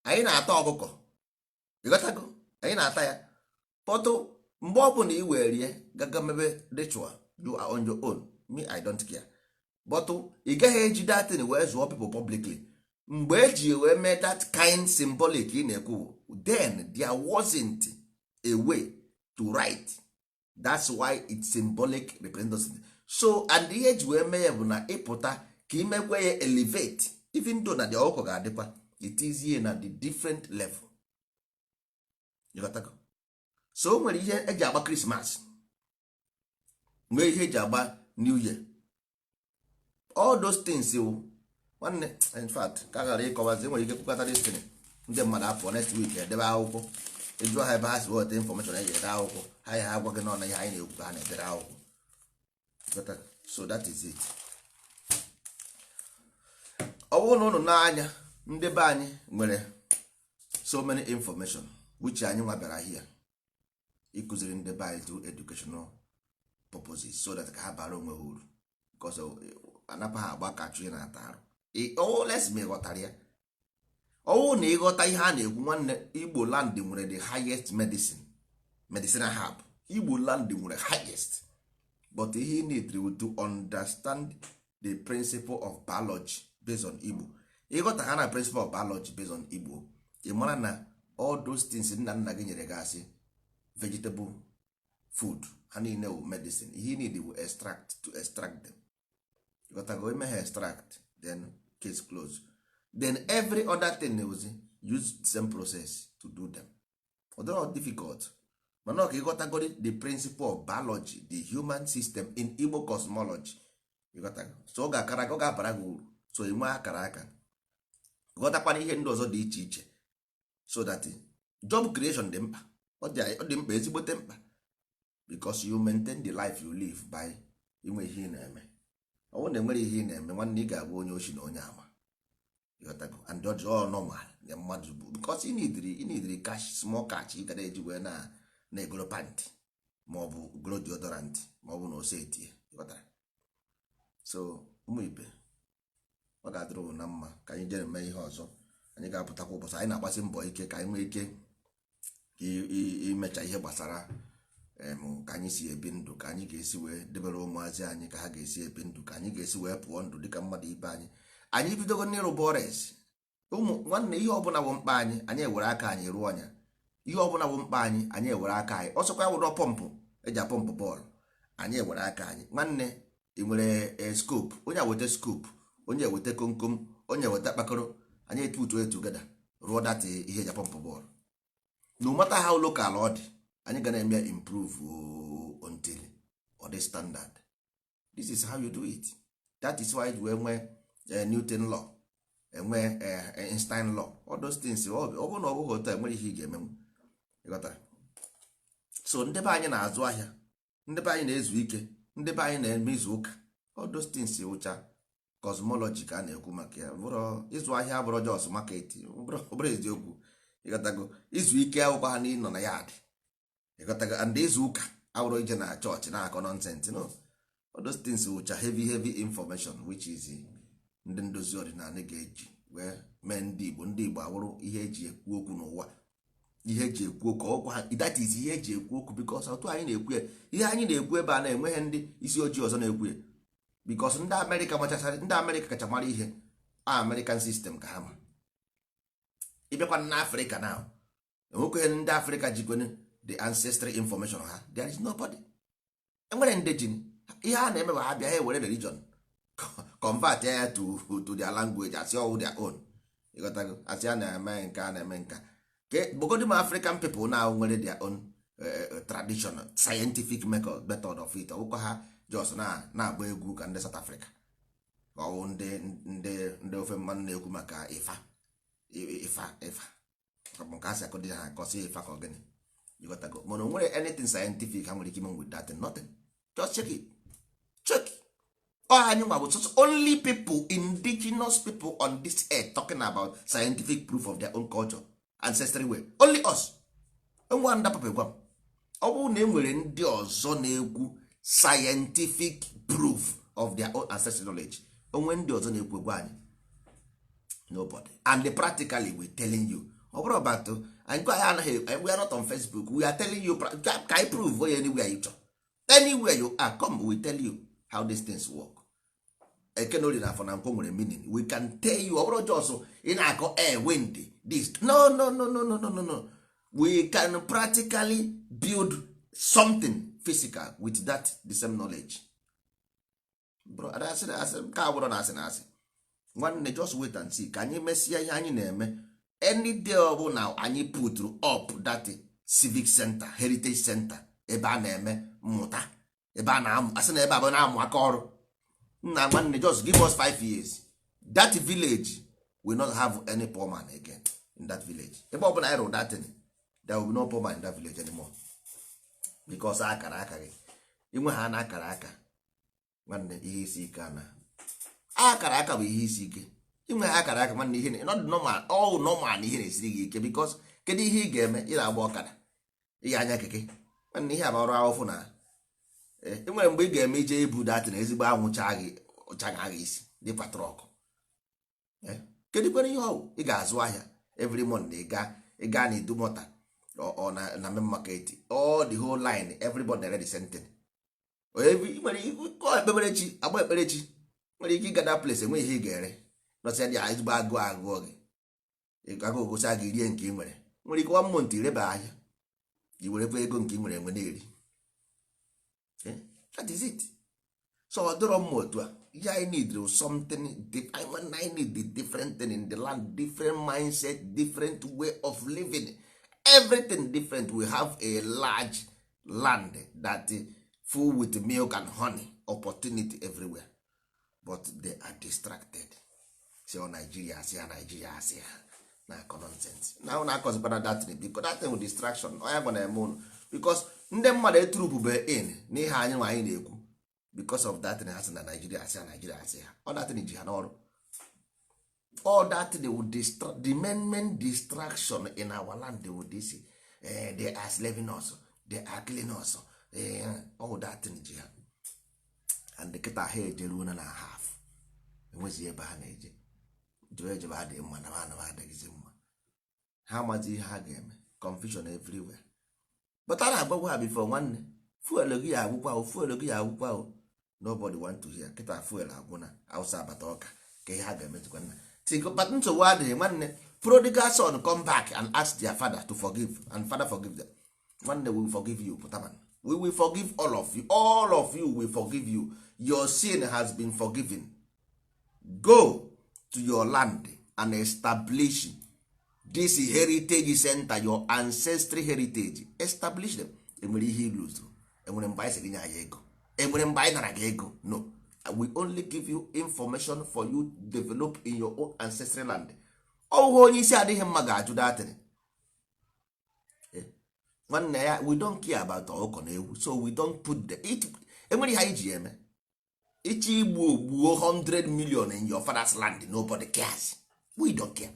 Anyị na-ata ọkụkọ, ịghọtago? Anyị na-ata ya pọtụ. Mgbe ọ bụla ị were ya gaga mebe ritual, you are on your own. Me, I don't care, but ị gaghị eji that thing wee zụọ people publicly. Mgbe eji wee mee that kind symbolic ị na-ekwu, then there wasn't a way to write. That's why it's symbolic representation. So and ihe eji wee mee ya bụ na ịpụta ka imekwe ya elevate, even though na the ọkụkọ ga-adịkwa, it is here na the different level. You got go? So o nwere ihe eji agba Christmas, nwee ihe eji agba New Year, all those things wụ nwanne. In fact, ka ghara ịkọwazi, nwere ike kwukọta destiny ndị mmadụ apụọ. Next week edebe akwụkwọ, ịjụọ ha ebe ha si weta information eji ede akwụkwọ ha, ya ha agwa gị n'ọna ihe anyị na-ekwu ka ha na-edere akwụkwọ. Ghọtara? So that is it. Ọ bụrụ na ụnụ n'anya, ndị be anyị nwere so many information which anyị nwa bịara here ịkụziri ndị be anyị through educational purposes, so that ka ha bara onwe ha uru, because anapa ha agba ka achụ na-ata arụ oles. Ma ịghọtara ya, ọwụ na ịghọta ihe a na-ekwu, nwanne, Igbo land nwere the highest medicine, medicinal herb. Igbo land nwere highest, but ihe need to understand the principle of biology based on Igbo. Ịghọta ha na principle of biology based on Igbo, ị mara na all those things nna nna gị nyere gị asị vegetable food, ha niile wụ medicine. Ihe need will extract to extract them. Ịghọtago? Ime ha extract, then case close. Then every other thing was use the same process to do them. Ọ dịrọ difficult, mana ọ ka ịghọtagori the principle of biology, the human system in Igbo cosmology. Ịghọtago? So ọ ga-akara gị, ọ ga-abara gị uru. So ị nwee akara aka ghọtakwana ihe ndị ọzọ dị iche iche, so that job creation dị mkpa. Ọ dị mkpa, ezigbote mkpa, because you maintain the life you live by inwe ihe ị na-eme. Ọ bụrụ na enwere ihe ị na-eme, nwanne, ị ga-abụ onye ochi na onye ama. Ịghọtago? And ọ dị all normal na mmadụ bụ because ị need cash, small cash ị gara eji wee na na-egoro panty ma ọ bụ goro deodorant ma ọ bụ na ose etie. Ịghọtara? So ụmụ ibe, ọ ga-adịrị unu na mma. Ka anyị jere mee ihe ọzọ. Anyị ga-apụtakwa ụbọchị anyị na-agbasi mbọ ike ka anyị nwee ike imecha ihe gbasara ka anyị si ebi ndụ, ka anyị ga-esi wee debere ụmụazị anyị, ka ha ga-esi ebi ndụ, ka anyị ga-esi wee pụọ ndụ dịka mmadụ ibe anyị. Anyị bidogo n'ịrụ bores. Ụmụ nwanne, ihe ọbụla bụ mkpa anyị, anyị ewere aka anyị rụọ ọnya. Ihe ọbụla bụ mkpa anyị, anyị ewere aka anyị. Ọsọkwa ya wụrụ pọmpụ eji apọmpụ bọọlụ, anyị ewere aka anyị. Nwanne, ị nwere scope, onye eweta scope, onye eweta komkom, onye eweta kpakọrọ, anyị etutu together rụọ that ihe eji apọmpụ bọọlụ. No matter how local ọ dị, anyị ga na-eme improve until ọ dị standard. This is how you do it. That is why wee nwee Newton law, enwe Einstein law, all those things. Ọ bụrụ na ọ bụghị otu a, enwere ihe ị ga-emenwu. Ịghọtara? So ndị be anyị na-azụ ahịa, ndị be anyị na-ezu ike, ndị be anyị na-eme izu ụka. All those things wụcha cosmology ka a na-ekwu maka ya. Bụrụ ịzụ ahịa, abụrụ just market, bụrụ eziokwu. Ịghọtago? Izu ike akwụkwọ ha n'ịnọ na yard. Ịghọtago? And izu ụka awụrụ ije na chọọchị na-akọ nonsense. No, all those things wụcha heavy, heavy information, which is ndị ndozi ọdịnala ga-eji wee mee ndị Igbo, ndị Igbo awụrụ ihe eji ekwu okwu n'ụwa, ihe eji ekwu okwu ọkwa ha. That is ihe eji ekwu okwu, because otu anyị na-ekwu ya, ihe anyị na-ekwu ebe a na-enweghị ndị isi ojii ọzọ na-ekwu ya, because ndị Amerịka machasarị, ndị Amerịka kacha mara ihe a, American system ka ha ma. Ịbịakwa na Afrịka na enwekweghị ndị Afrịka jikwene the ancestry information ha. There is nobody. Enwere ndị ji ihe a na-eme bụ ha bịa, ha ewere religion convert ya to their language, asị ọwụ their own. Ịghọtago? Asị a na-eme nke a, na-eme nka. Bụgodị ma African people now nwere their own tradition, scientific method of it. Ọbụkwa ha just na-agba egwu ka ndị South Africa, ka ọ bụ ndị ofe mmanụ na-ekwu maka ịfa ịfa ịfa, bụ nke a sị akọdị ha akọsị ịfa ka ọ gịnị. Ịghọtago? Mana o nwere anything scientific ha nwere ike ime with that thing? Nothing. Just check it, check. Ọ anyị nwa bụ only people, indigenous people on this earth talking about scientific proof of their own culture, ancestry way. Only us. Ngwa, ndapụpụ gwa m, ọ bụrụ na e nwere ndị ọzọ na-ekwu scientific proof of their own ancestral knowledge, onwe ndị ọzọ na-ekwu, gwa anyị. Nobody. And practically we telling you. Ọ bụrụ about anyị gwa anyị, anaghị, we are not on Facebook. We are telling you ka anyị prove onye. Anywhere you chọrọ, anywhere you are, come, we tell you how these things work. Eke na orie na afọ na nkwọ nwere meaning. We can tell you. Ọ bụrụ just ị na-akọ air, wind, this. No, no, no, no, no, no, no, no. We can practically build something physical with that the same knowledge, bro. Asị asị nke a bụrụ na asị na asị. Nwanne, just wait and see ka anyị mesịa ihe anyị na-eme. Any day ọbụla anyị put up that civic center, heritage center, ebe a na-eme mmụta, ebe a na-amụ, asị na ebe a bụ na-amụ aka ọrụ, nna nwanne, just give us 5 years, that village will not have any poor man again in that village. Ebe ọ bụla anyị rụrụ that thing, there will be no poor man in that village anymore, because akara aka gị inwe ha na akara aka. Nwanne, ihe isi ike ana akara aka bụ ihe isi ike. Inwe ha akara aka, nwanne, ihe not normal, all normal na ihe na-esiri gị ike, because kedu ihe ị ga-eme? Ị na-agba ọkada, ị ga-anya keke. Nwanne, ihe a bụ ọrụ ahụfụ na ị nwere mgbe ị ga-eme ije ibu datị na ezigbo anwụ chaa gị, chaga gị isi dịkwa truck. Kedu kwere ihe ọwụ ị ga-azụ ahịa every Monday? Ị gaa na Idumota or na main market, all the whole line, everybody na-ere the same thing. Every nwere kọọ ekpeberechi, agba ekperechi, nwere ike ịga that place, enwe ihe ị ga-ere nọsịa dị ezigbo agụụ, agụọ gị, agụụ gosi gị, rie nke ị nwere. Nwere ike one month ireba ahịa, i werekwa ego nke ị nwere enwe na-eri. That is it. So ọ dịrọ mma otu a. Ihe anyị need is something I need the different thing in the land, different mindset, different way of living, everything different. We have a large land that full with milk and honey, opportunity everywhere, but they are distracted. Si ọ Nigeria, asị ha Nigeria, asị ha na-akọ nonsense na ụnụ akọzikwana that thing, because that thing with distraction onye gwa na-eme ụnụ, because ndị mmadụ eturupube in n'ihe anyị nwa anyị na-ekwu. Because of that thing, ha sị na Nigeria, asị ha Nigeria, asị ha all that thing ji ha n'ọrụ. All that thing will distract the main distraction in our land with this, they are slaving us, they are killing us, all that thing ji ha. And kịta ha ejeruo na half, enwezi ebe ha na-eje jebe ejebe adịghị mma na ha adịghịzi mma. Ha amazi ihe ha ga-eme. Confusion everywhere. But a na-agwagwa ha before, nwanne, fuel gị ya agwụkwa o, fuel gị ya agwụkwa o. Nobody want to hear. Kịta fuel agwụna, Hausa abata ọka ka ihe ha ga-emezikwa nna. But nsogbu adịghị. Nwanne, prodigal son come back and ask their father to forgive, and father forgive them. Nwanne, we will forgive you. Pụtaman, we will forgive all of you. All of you, will forgive you. Your sin has been forgiven. Go to your land and establish this heritage center, your ancestry heritage. Establish them. Enwere ihe ilu enwere mgbe anyị sị gị nye anyị ego? Enwere mgbe anyị nara gị ego? No, we only give you information for you develop in your own ancestral land. Ọwụghị onye isi adịghị mma ga-ajụ datịrị. Nwanne ya, we don't care about ọkụkọ na ewu, so we don't put the it. Enwere ihe anyị ji eme ịchọ igbu gbuo 100 million in your father's land. Nobody cares. We don't care.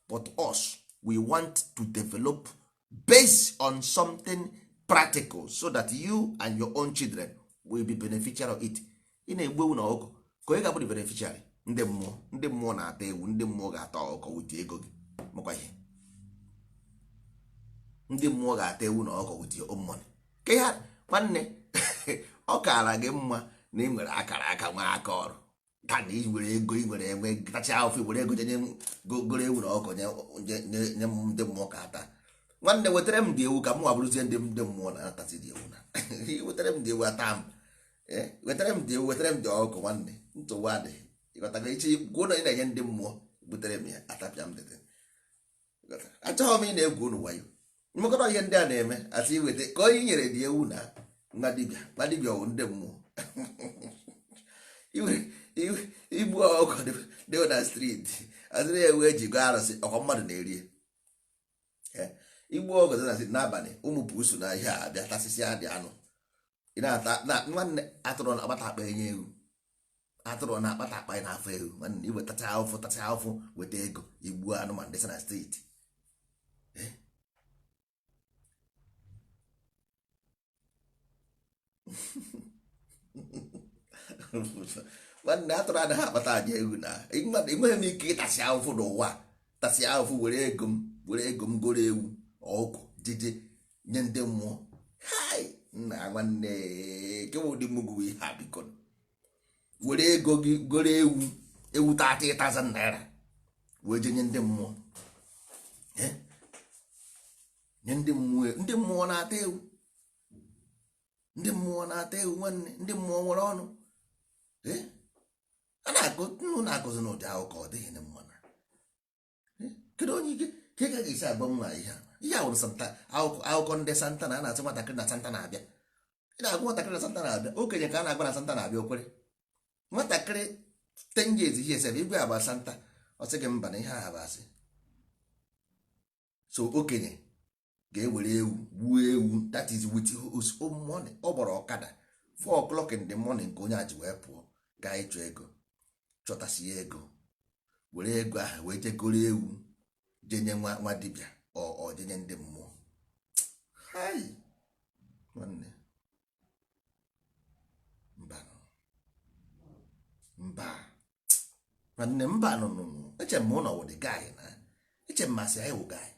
But us, we want to develop based on something practical so that you and your own children will be beneficiary of it. Ị na-egbu ewu na ọkụkọ ka onye ga-abụ the beneficiary? Ndị mmụọ. Ndị mmụọ na-ata ewu, ndị mmụọ ga-ata ọkụkọ wute ego gị. Makwa ihe ndị mmụọ ga-ata ewu na ọkụkọ with your own money ka ihe. Nwanne, ọ kaara gị mma na ị nwere akara aka, nwee aka ọrụ, ka na ị were ego ị nwere enwe tacha ahụfụ, were ego jenye goro ewu na ọkụkọ nye m ndị mmụọ ka ata. Nwanne, wetara m dị ewu ka m nwa bụrụzie ndị mmụọ na-atazi dị ewu na wetara m dị ewu ata m. Wetara m dị ewu, wetara m dị ọkụkọ. Nwanne, nsogbu adịghị. Ịghọtago? Iche gwuo na ị na-enye ndị mmụọ, butere m ya, atapịa m dịtị. Achọghị m ị na-egwu unu wayo. Mmekọta ihe ndị a na-eme asị iweta ka onye nyere dị ewu na nwa dibịa, nwa dibịa ọwụ ndị mmụọ. Igbu ọkụkọ dị na street, azịrị ewu eji go arụsị ọkwa mmadụ na-eri. Igbu ọkụkọ dị na street n'abalị, ụmụ pusu na ihe a abịa tasịsịa dị anụ ị na-ata na. Nwanne, atụrụ na-akpata akpa enye ewu, atụrụ na-akpata akpa n'afọ ewu. Nwanne, iwe tacha ahụfụ, tacha ahụfụ, weta ego igbuo anụmanụ dị na street. Eh? Nwanne, atụrụ anaghị akpata aja ewu na enweghị m ike ịtasị ahụfụ n'ụwa, tasị ahụfụ, were ego m, were ego m goro ewu, ọkụ, jeje nye ndị mmụọ. Hai nna, nwanne, kewa ụdị mugwu ihe a? Biko, were ego gị goro ewu, ewu 30,000 naira, wee je nye ndị mmụọ. Eh? Nye ndị mmụọ. Ndị mmụọ na-ata ewu? Ndị mmụọ na-ata ewu? Nwanne, ndị mmụọ nwere ọnụ? Eh? A na-akụ nnu na-akụzi n'ụdị akụkọ ọ dịghị na mma na. Eh? Kedu onye ike ka ị gaghị esi agba nwa ihe a? Ihe a wụrụ santa akụkọ, akụkọ ndị santa na a na-asị nwatakịrị na santa na-abịa. Ị na-agwa nwatakịrị na santa na-abịa? Okenye ka a na-agwa na santa na-abịa, okwere. Nwatakịrị 10 years ihe esebe igwe agba santa, ọ sị gị mba, na ihe a bụ asị. So okenye ga-ewere ewu gbuo ewu, that is with his own money. Ọ gbara ọkada 4 o'clock in the morning ka onye a ji wee pụọ gaa ịchọ ego, chọtasị ya ego, were ego ahụ wee jegoro ewu, jenye nwa nwa dibịa, ọ jenye ndị mmụọ. Hai nwanne, mba, mba, nwanne, mba. Nụ nụ nụ, eche m ụlọ wụ the guy na eche m masị anyị wụ guy,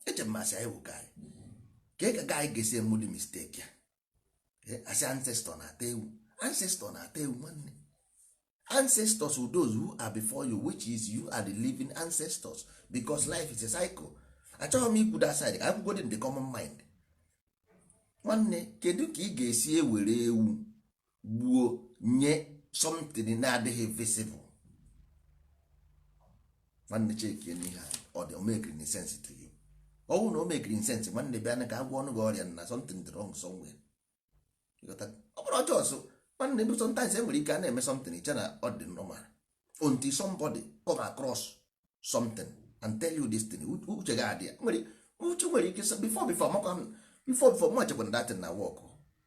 eche m masị anyị wụ guy ka ka guy ga-esi emu dị mistake ya. Asị ancestor na-ata ewu, ancestor na-ata ewu. Nwanne, ancestors were those who are before you, which is you are the living ancestors, because life is a cycle. Achọghị m ikwu that side, ka akwụkwọ dị the common mind. Nwanne, kedu ka ị ga-esi ewere ewu gbuo nye something na-adịghị visible? Nwanne, chekie n'ihe a, ọ dị omekiri sense to you? Ọ bụrụ na o mekiri sense, nwanne, bịa ka agwọ ọnụ gị ọrịa na something dị wrong somewhere. Ọ bụrụ ọjọọ ọsọ, nwanne, bụ sometimes enwere ike a na-eme something iche na ọ dị normal until somebody come across something and tell you this thing, uche gị adị ya. Nwere uche nwere ike before makwa m before mụ echekwa na that thing na work.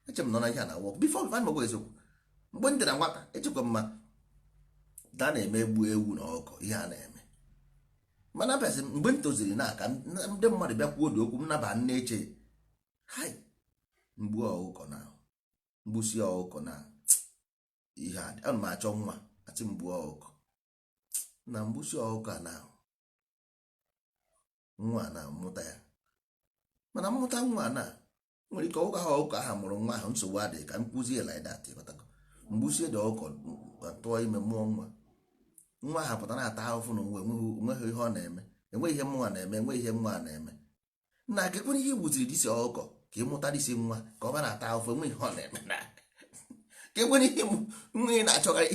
Eche m nọ na ihe a na work before anụgwa eziokwu. Mgbe m dị na nwata, echekwa m ma da na-eme egbu ewu na ọkụ ihe a na-eme, mana abịazi mgbe m toziri na aka ndị mmadụ bịa kwuo dị okwu m naba nne eche hai mgbu ọkụkọ na mgbusi ọkụkọ na ihe a ana m achọ nwa achị mgbu ọkụkọ na mgbusi ọkụkọ a na nwa a na-amụta ya, mana mmụta nwa a na nwere ike ọkụkọ ahụ, ọkụkọ ahụ mụrụ nwa ahụ, nsogbu adịghị ka m kwụzie like that. Ịghọtago? Mgbusie dị ọkụkọ tụọ ime mụọ nwa. Nwa ha pụta na-ata ahụhụ na onwe, enweghị ihe ọ na-eme, enweghị ihe mụnwa na-eme, enweghị ihe nwa na-eme. Nna, ka ekwere ihe iwuziri disi ọkụkọ ka ị mụta disi nwa ka ọ ba na-ata ahụhụ, enweghị ihe ọ na-eme. Na ka ekwere ihe nwa ị na-achọgharị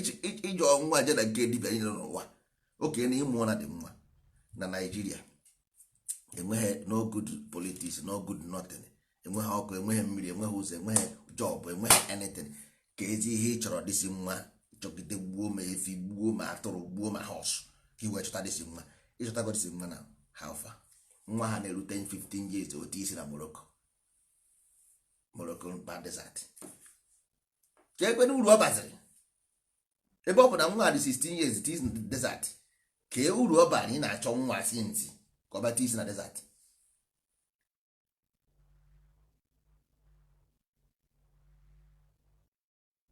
iji ọnwa je na nke dibịa niile n'ụwa oke na ịmụọ na dị nwa na Naijiria, enweghị no good politics, no good nothing, enweghị ọkụ, enweghị mmiri, enweghị ụzọ, enweghị job, enweghị anything. Ka ezi ihe ị chọrọ dịsị nwa chọgide, gbuo ma efi, gbuo ma atụrụ, gbuo ma horse, ka i wee chọta dịsị nwa. Ịchọtago dịsị nwa na how far? Nwa ha na-erute 15 years, otu isi na Morocco, Morocco mpa desert. Ka ekwena uru ọ baziri ebe ọ bụ na nwa dị 16 years tis desert? Ka uru ọ bara ị na-achọ nwa si ntị ka ọ bata isi na desert?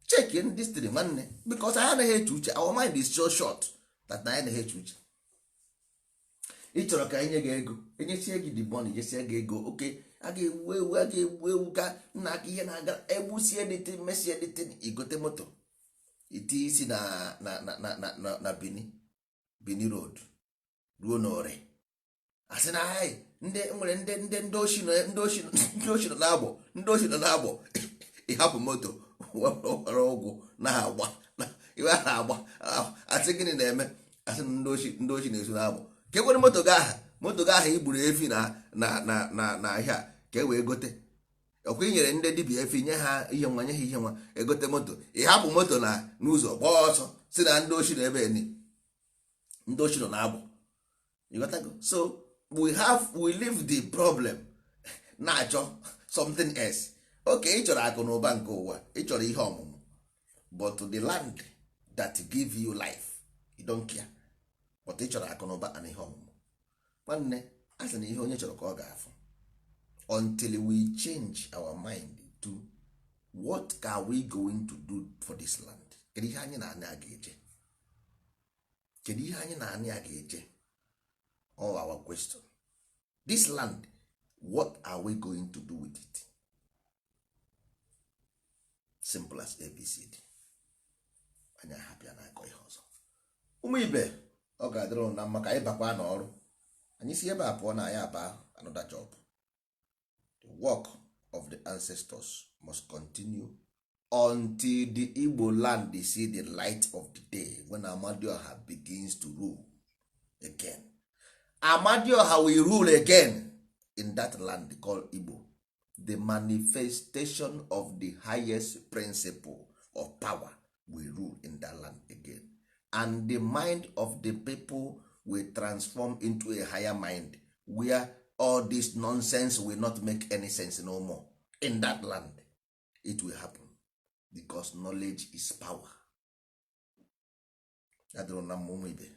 Check in this thing, nwanne, because anyị anaghị eche uche. Our mind is so short that na anyị anaghị eche uche. Ị chọrọ ka enye gị ego, enyesie gị the money, nyesie gị ego, oke a ga-egbu ewu, a ga-egbu ewu ka nna aka ihe na-aga, egbusie dịtị, mesie dịtị, igote moto, iti isi na Benin, Benin Road ruo n'Ore, asị na anyị ndị nwere ndị oshi nọ, ndị oshi nọ n'agbọ, ndị oshi nọ n'agbọ. Ịhapụ moto were ụgwụ na-agba iwe a na-agba, asị gịnị na-eme? Asị na ndị oshi na-esu n'agbọ. Ka ekwere moto gị aha, moto gị aha igburu efi na ahịa ka e wee gote ọkwa. I nyere ndị dibịa efi, nye ha ihe nwa, nye ha ihe nwa, egote moto, ị hapụ moto na n'ụzọ gbaa ọsọ, si na ndị oshi nọ ebe ni, ndị oshi nọ n'agbọ. You got go. So we leave the problem na-achọ something else. Okay, ị chọrọ akụ na ụba nke ụwa, ị chọrọ ihe ọmụmụ, but the land that give you life, you don't care. But ị chọrọ akụ na ụba and ihe ọmụmụ. Nwanne, a sị na ihe onye chọrọ ka ọ ga-afụ. Until we change our mind to what are we going to do for this land? Kedu ihe anyị na-anya a ga-eje? Kedu ihe anyị na-anya a ga-eje? All our question, this land, what are we going to do with it? Simple as ABCD. Anyị ahapịa na-akọ ihe ọzọ. Ụmụ ibe, ọ ga-adịrị ụnụ na mma. Ka anyị bakwa n'ọrụ. Anyị si ebe a pụọ na anyị aba another job. The work of the ancestors must continue until the Igbo land see the light of the day, when Amadioha begins to rule again. Amadioha will rule again in that land called Igbo. The manifestation of the highest principle of power will rule in that land again, and the mind of the people will transform into a higher mind where all this nonsense will not make any sense no more in that land. It will happen because knowledge is power. Ya dịrị na mma, ụmụ ibe.